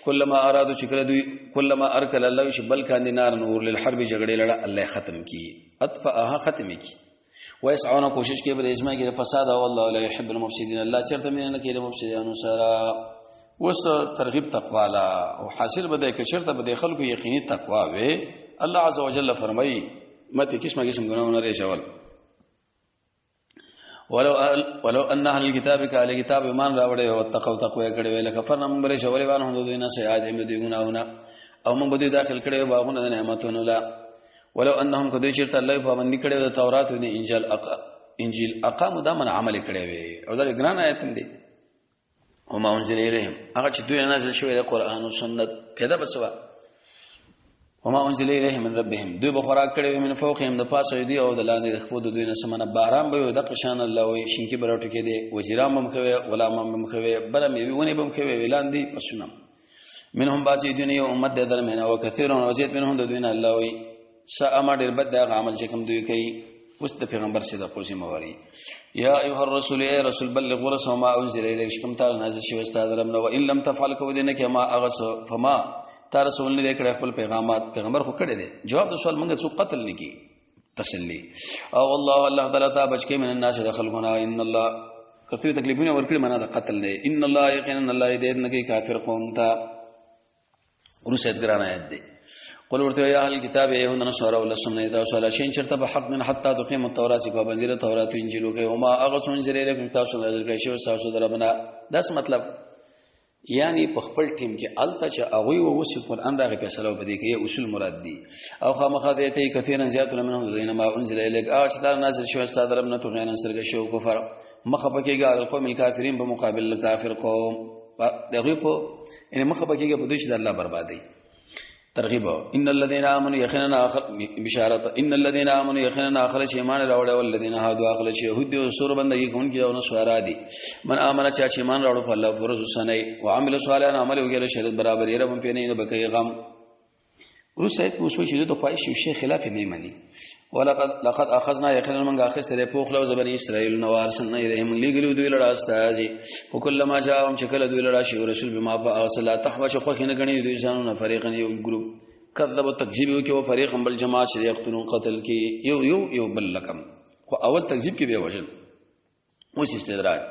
B: کلمہ ارادو، چې کله دوی، کلمہ ارکل الله، چې بل کاندي نار نور للحرب، جګړې لړه الله ختم کی، اطفاها، ختم کی. ويسعون، کوشش کوي بل اجماع کې فساد، او الله لا يحب المفسدين، الله چرته مینه نه کوي مفسدانو سره. وس ترغیب تقوا لا او حاصل بده کې چرته بده خلکو یقیني تقوا وي. الله عز وجل فرمایي مته قسمه قسم ګناونه لري شول. ولو ان اهل الكتاب، کاله کتاب ایمان راوړې او تقوا تقوا کړې وي، لکه فرنا موږ بری شولې وانه هم دوی نه سیاد هم دوی ګناونه، او موږ به داخل کړې باغونه د نعمتونو لا. ولو انهم، کدی چیرته الله پابندي کړې د تورات او د انجیل اقام، دا من عمل کړې وي. او دا ګران آیت دی. وما انزل الیهم، هغه چې دوی نازل شوی د قران او سنت پیدا بسوا، وما انزل الیهم من ربهم، دوی به خوراک کړي من فوقهم، د پاسه دی او د لاندې د خپل دوی نه سمنه باران به د قشان الله وي، شینکی برټو کې دی، وزیران بم کوي، غلامان بم کوي، بل می ونی بم کوي، ولاندې پسونه. منهم بعض دنیا امت د درمیانه، او کثیر وزید منهم د دوی نه الله وي سا اما، ډیر بد هغه عمل چې کوم دوی کوي. اوس د پیغمبر سره د قوسي موري، یا ایها الرسول، ای رسول، بلغ ورسو ما انزل الیک، کوم تعالی نازل شوی استاد رب نو، ان لم تفعل، کو دې نه کې ما اغس فما، تا رسول نه کړه خپل پیغامات. پیغمبر خو کړی دی جواب د سوال، مونږ څو قتل نکی تسلی. او الله الله تعالی تا بچ کې من الناس، د خلقنا، ان الله کثیر تکلیفونه ورکړي معنا د قتل نه. ان الله، یقینا الله دې نه کې کافر قوم ته. ورسېد ګران آیت دی. قل ورته یا اهل کتاب یهود نصارا ولسم نه تاسو لا شین چرته په حق من حتا تقیم التوراۃ، چې پابندی له تورات انجیل کې، او ما هغه څون زری لکم، تاسو نازل کړی شو تاسو دربنا. داس مطلب یعنی په خپل ټیم کې الته چې هغه و وسی قران راغی فیصله وبدي کې اصول مراد دي. او خامخا دې ته کثیرا زیات منهم دین ما انزل الیک، اچ دا نازل شو استاد رب نه، تو غیرن سرګ شو کفر، مخه پکېګا القوم الکافرین، په مقابل کافر قوم دغه په، یعنی مخه پکېګا په دوی چې د الله بربادي. ترغیب ان الذين امنوا یقینا اخر بشارت، ان الذين امنوا یقینا اخر چې ایمان راوړل، والذین هادوا، اخر چې يهود او سور بندگی کوونکي او نصارا دي، من امن، چا چې ایمان راوړل په الله فرض سنای، او عمل صالحا، عمل وکړي شریعت برابر یې رب په نه بکې غم. وروسته آیت کې اوس وایي چې د خواهش یو شی خلاف نه مني. ولقد لقد اخذنا یقینا من اخذ له پوخ لو زبني اسرائیل نو ارسلنا الیهم لګلو دوی لړا استاذ وکله ما جاءهم چې کله دوی لړا شي رسول بما فاصل تحوش خو نه غني دوی ځانونه فريقا یو ګروپ کذب تکذیب وکي او فريقا بل جماعت چې یقتلون قتل کی یو یو یو بل لکم خو اول تکذیب کې به وجل. اوس استدراج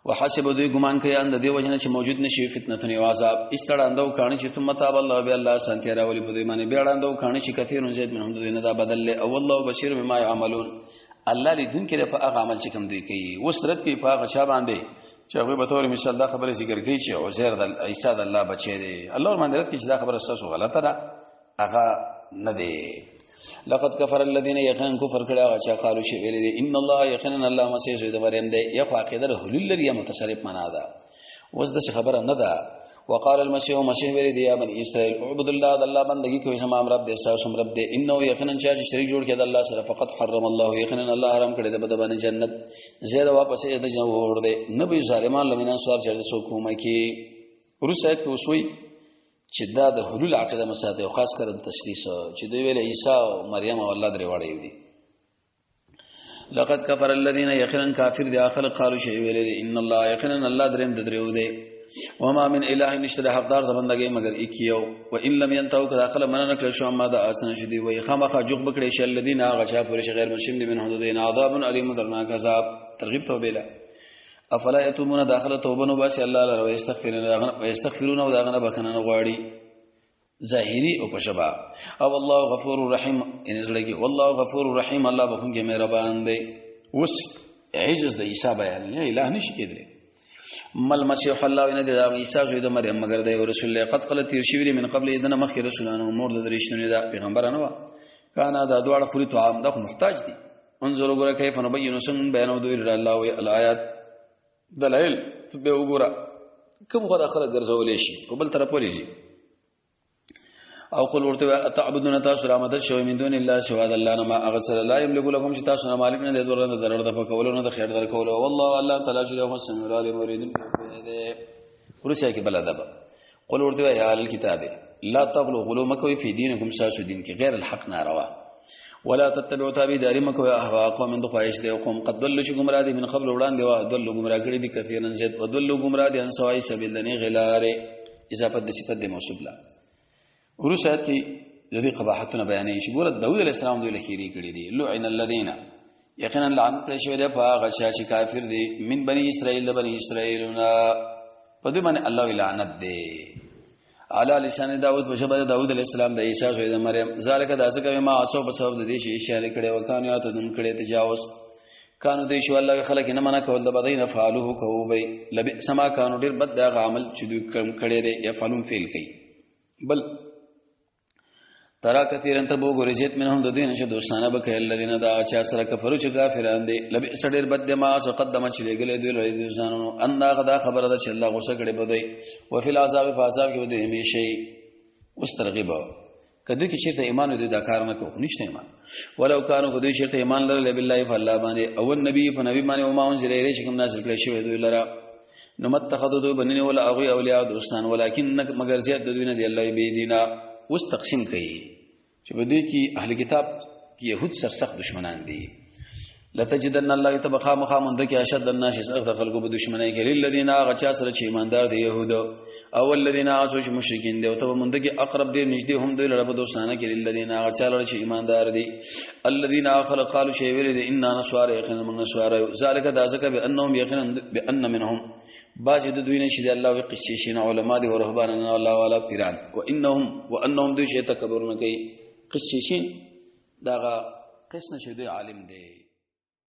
B: وحسب دوی ګمان کوي ان د دې وجنه چې موجود نشي فتنه او عذاب استړاندو کاني چې ثم تاب الله بیا الله سانتی راولي په دوی باندې بیا اړاندو کاني چې کثیر زید منهم دوی نه دا بدل له او الله بشیر بما يعملون. الله لیدون کې په هغه عمل چې کوم دوی کوي وسرت کوي په هغه چا باندې چې هغه به تور مثال دا خبره ذکر کوي چې عزیر د عیسی د الله بچی دی. الله ور باندې رد کوي چې دا خبره تاسو غلطه ده، هغه نه دی. لقد كفر الذين يقينا كفر کړه هغه چې قالو چې ویل دي ان الله یقینا الله مسیح زوی د مریم دی. یا خو عقیده حلول لري یا متصرف معنا ده. اوس د خبره نه ده. وقال المسيح مسیح ویل دي یا بني اسرائیل اعبد الله د الله بندگی کوي زما رب دې تاسو رب دې. انه یقینا چې شریک جوړ کړي د الله سره فقط حرم الله یقینا الله حرام کړی د بد باندې جنت زید واپس د جوړ دې نبی ظالمان لمنان سوار چرته څوک کومه کی. ورسایت کې وسوي چې دا د حلول عقیده مساته او خاص کر د تشریح چې دوی ویل عیسی او مریم او الله درې واړه یو دي. لقد كفر الذين يقينا كافر دي اخر قالوا شيء ویل دي ان الله يقينا الله دریم د دریو دي وما من اله نشته حقدار د بندګۍ مگر اکیو وان لم ينتهوا کذا خل من نکړ شو ما د اسنه شدي وي خامخا جوخ بکړي شي الذين هغه چا پورې غیر مسلم دي من حدود عذاب الیم درناک عذاب. ترغیب توبه له افلا یتوبون داخله توبه نو باسي الله لره ويستغفرون ويستغفرون او داغه بخنه نه غواړي ظاهری او پښبا او الله غفور رحیم ان زړه کې والله غفور رحیم الله بخون کې مهربان دی. اوس عجز د عیسی بیان نه الہ نشي کېدلی. مل مسیح الله ان د عیسی زوی د مریم مگر دی رسول الله قد قال تیر شوی من قبل اذن مخ رسولانو مور د درشتونه دا پیغمبرانو وا کانا دا دواړه خوري طعام دا محتاج دي. انظروا ګره کیف نبین سن بیانو دوی الله وی الایات دلایل به وګوره کوم خو داخله ګرځولې شي په بل طرف ولې شي. او قل ورته تعبدون تاسو را مدد شوی من دون الله سوا د الله نه ما اغسل لا یملک لكم چې تاسو نه مالک نه دی ضرر نه ضرر د پکولو نه د خیر در کولو. والله الله تعالی چې هو سميع العليم مريد دی. ورسې کې بل ادب قل ورته یا اهل الكتاب لا تغلو غلو مکوي فی دینکم ساسو دین کې غیر الحق ناروا ولا تتبعوا تابعداري مکوي اهواء قوم د خواهش دی قوم قد ضلوا چې گمراه دي من قبل وړاندې وا ضلوا گمراه کړي دي کثیرا زید وضلوا گمراه دي ان سواء سبیل دني غلاره اضافه د صفت د موصوف لا. ورسته کې د دې قباحتونه بیانې شي. ګوره داوود علیه السلام دوی لخيري کړي دي. لعن الذين یقینا لعن کړی شوی دی په هغه چا چې کافر دي من بني اسرائیل د بني اسرائیلنا په دې باندې الله لعنت دی. علی لسان داود په شبر داود علیه السلام د عیسی زوی د مریم. ذالک د ځکه ما عصو په سبب د دې چې اشاره کړي وکانو یا ته دن کړي تجاوز کانو دې شو الله خلک نه منع کول د بدین فعلوه کوو به لبئ سما کانو ډیر بد دغه عمل چې دوی کړم کړي دي یفعلون فعل کوي. بل ترا کثیرن تبو ګورجت منهم د دین چې دوستانه به کوي الذين دا چا سره کفرو چې کافران دي لبئ ډیر بد ما سو قدمه چې لګلې دوی لري دوستانو ان دا غدا خبره ده چې الله غوسه کړي بدی وفي العذاب فعذاب کې دوی همیشه اوس ترغیب کدی کې چیرته ایمان دې دا کار نه کو نشته ایمان. ولو کانو کدی چیرته ایمان لرل بالله فالله باندې او النبی په نبی باندې او ما انزل الیه چې کوم نازل کړی شوی دوی لره نو متخذو دوی بننی ولا اغوی اولیاء دوستان ولکن مگر زیات د دوی نه دی الله بی دینا. اوس تقسیم کوي چې په دې کې اهل کتاب کې يهود سرسخت دشمنان دي. لتجدن الله تبخا مخامند کې اشد الناس سخت خلکو په دشمنی کې للذین هغه چا سره چې ایماندار دي يهود او الذين عصوا چې مشرکین دي او ته مونږ کې اقرب ډیر نږدې هم دوی لره په دوستانه کې للذین هغه چا لره چې ایماندار دي الذين اخر قالوا شی ویل دي ان نسوار یقینا من نسوار ذالک دا ځکه بانهم یقینا بان منهم باج د دوی نه چې د الله وی قصې شین علما دي او رهبان نه الله والا پیران وانهم وانهم دوی چې تکبر نه کوي قصې شین داغه قص نشه دوی عالم دی.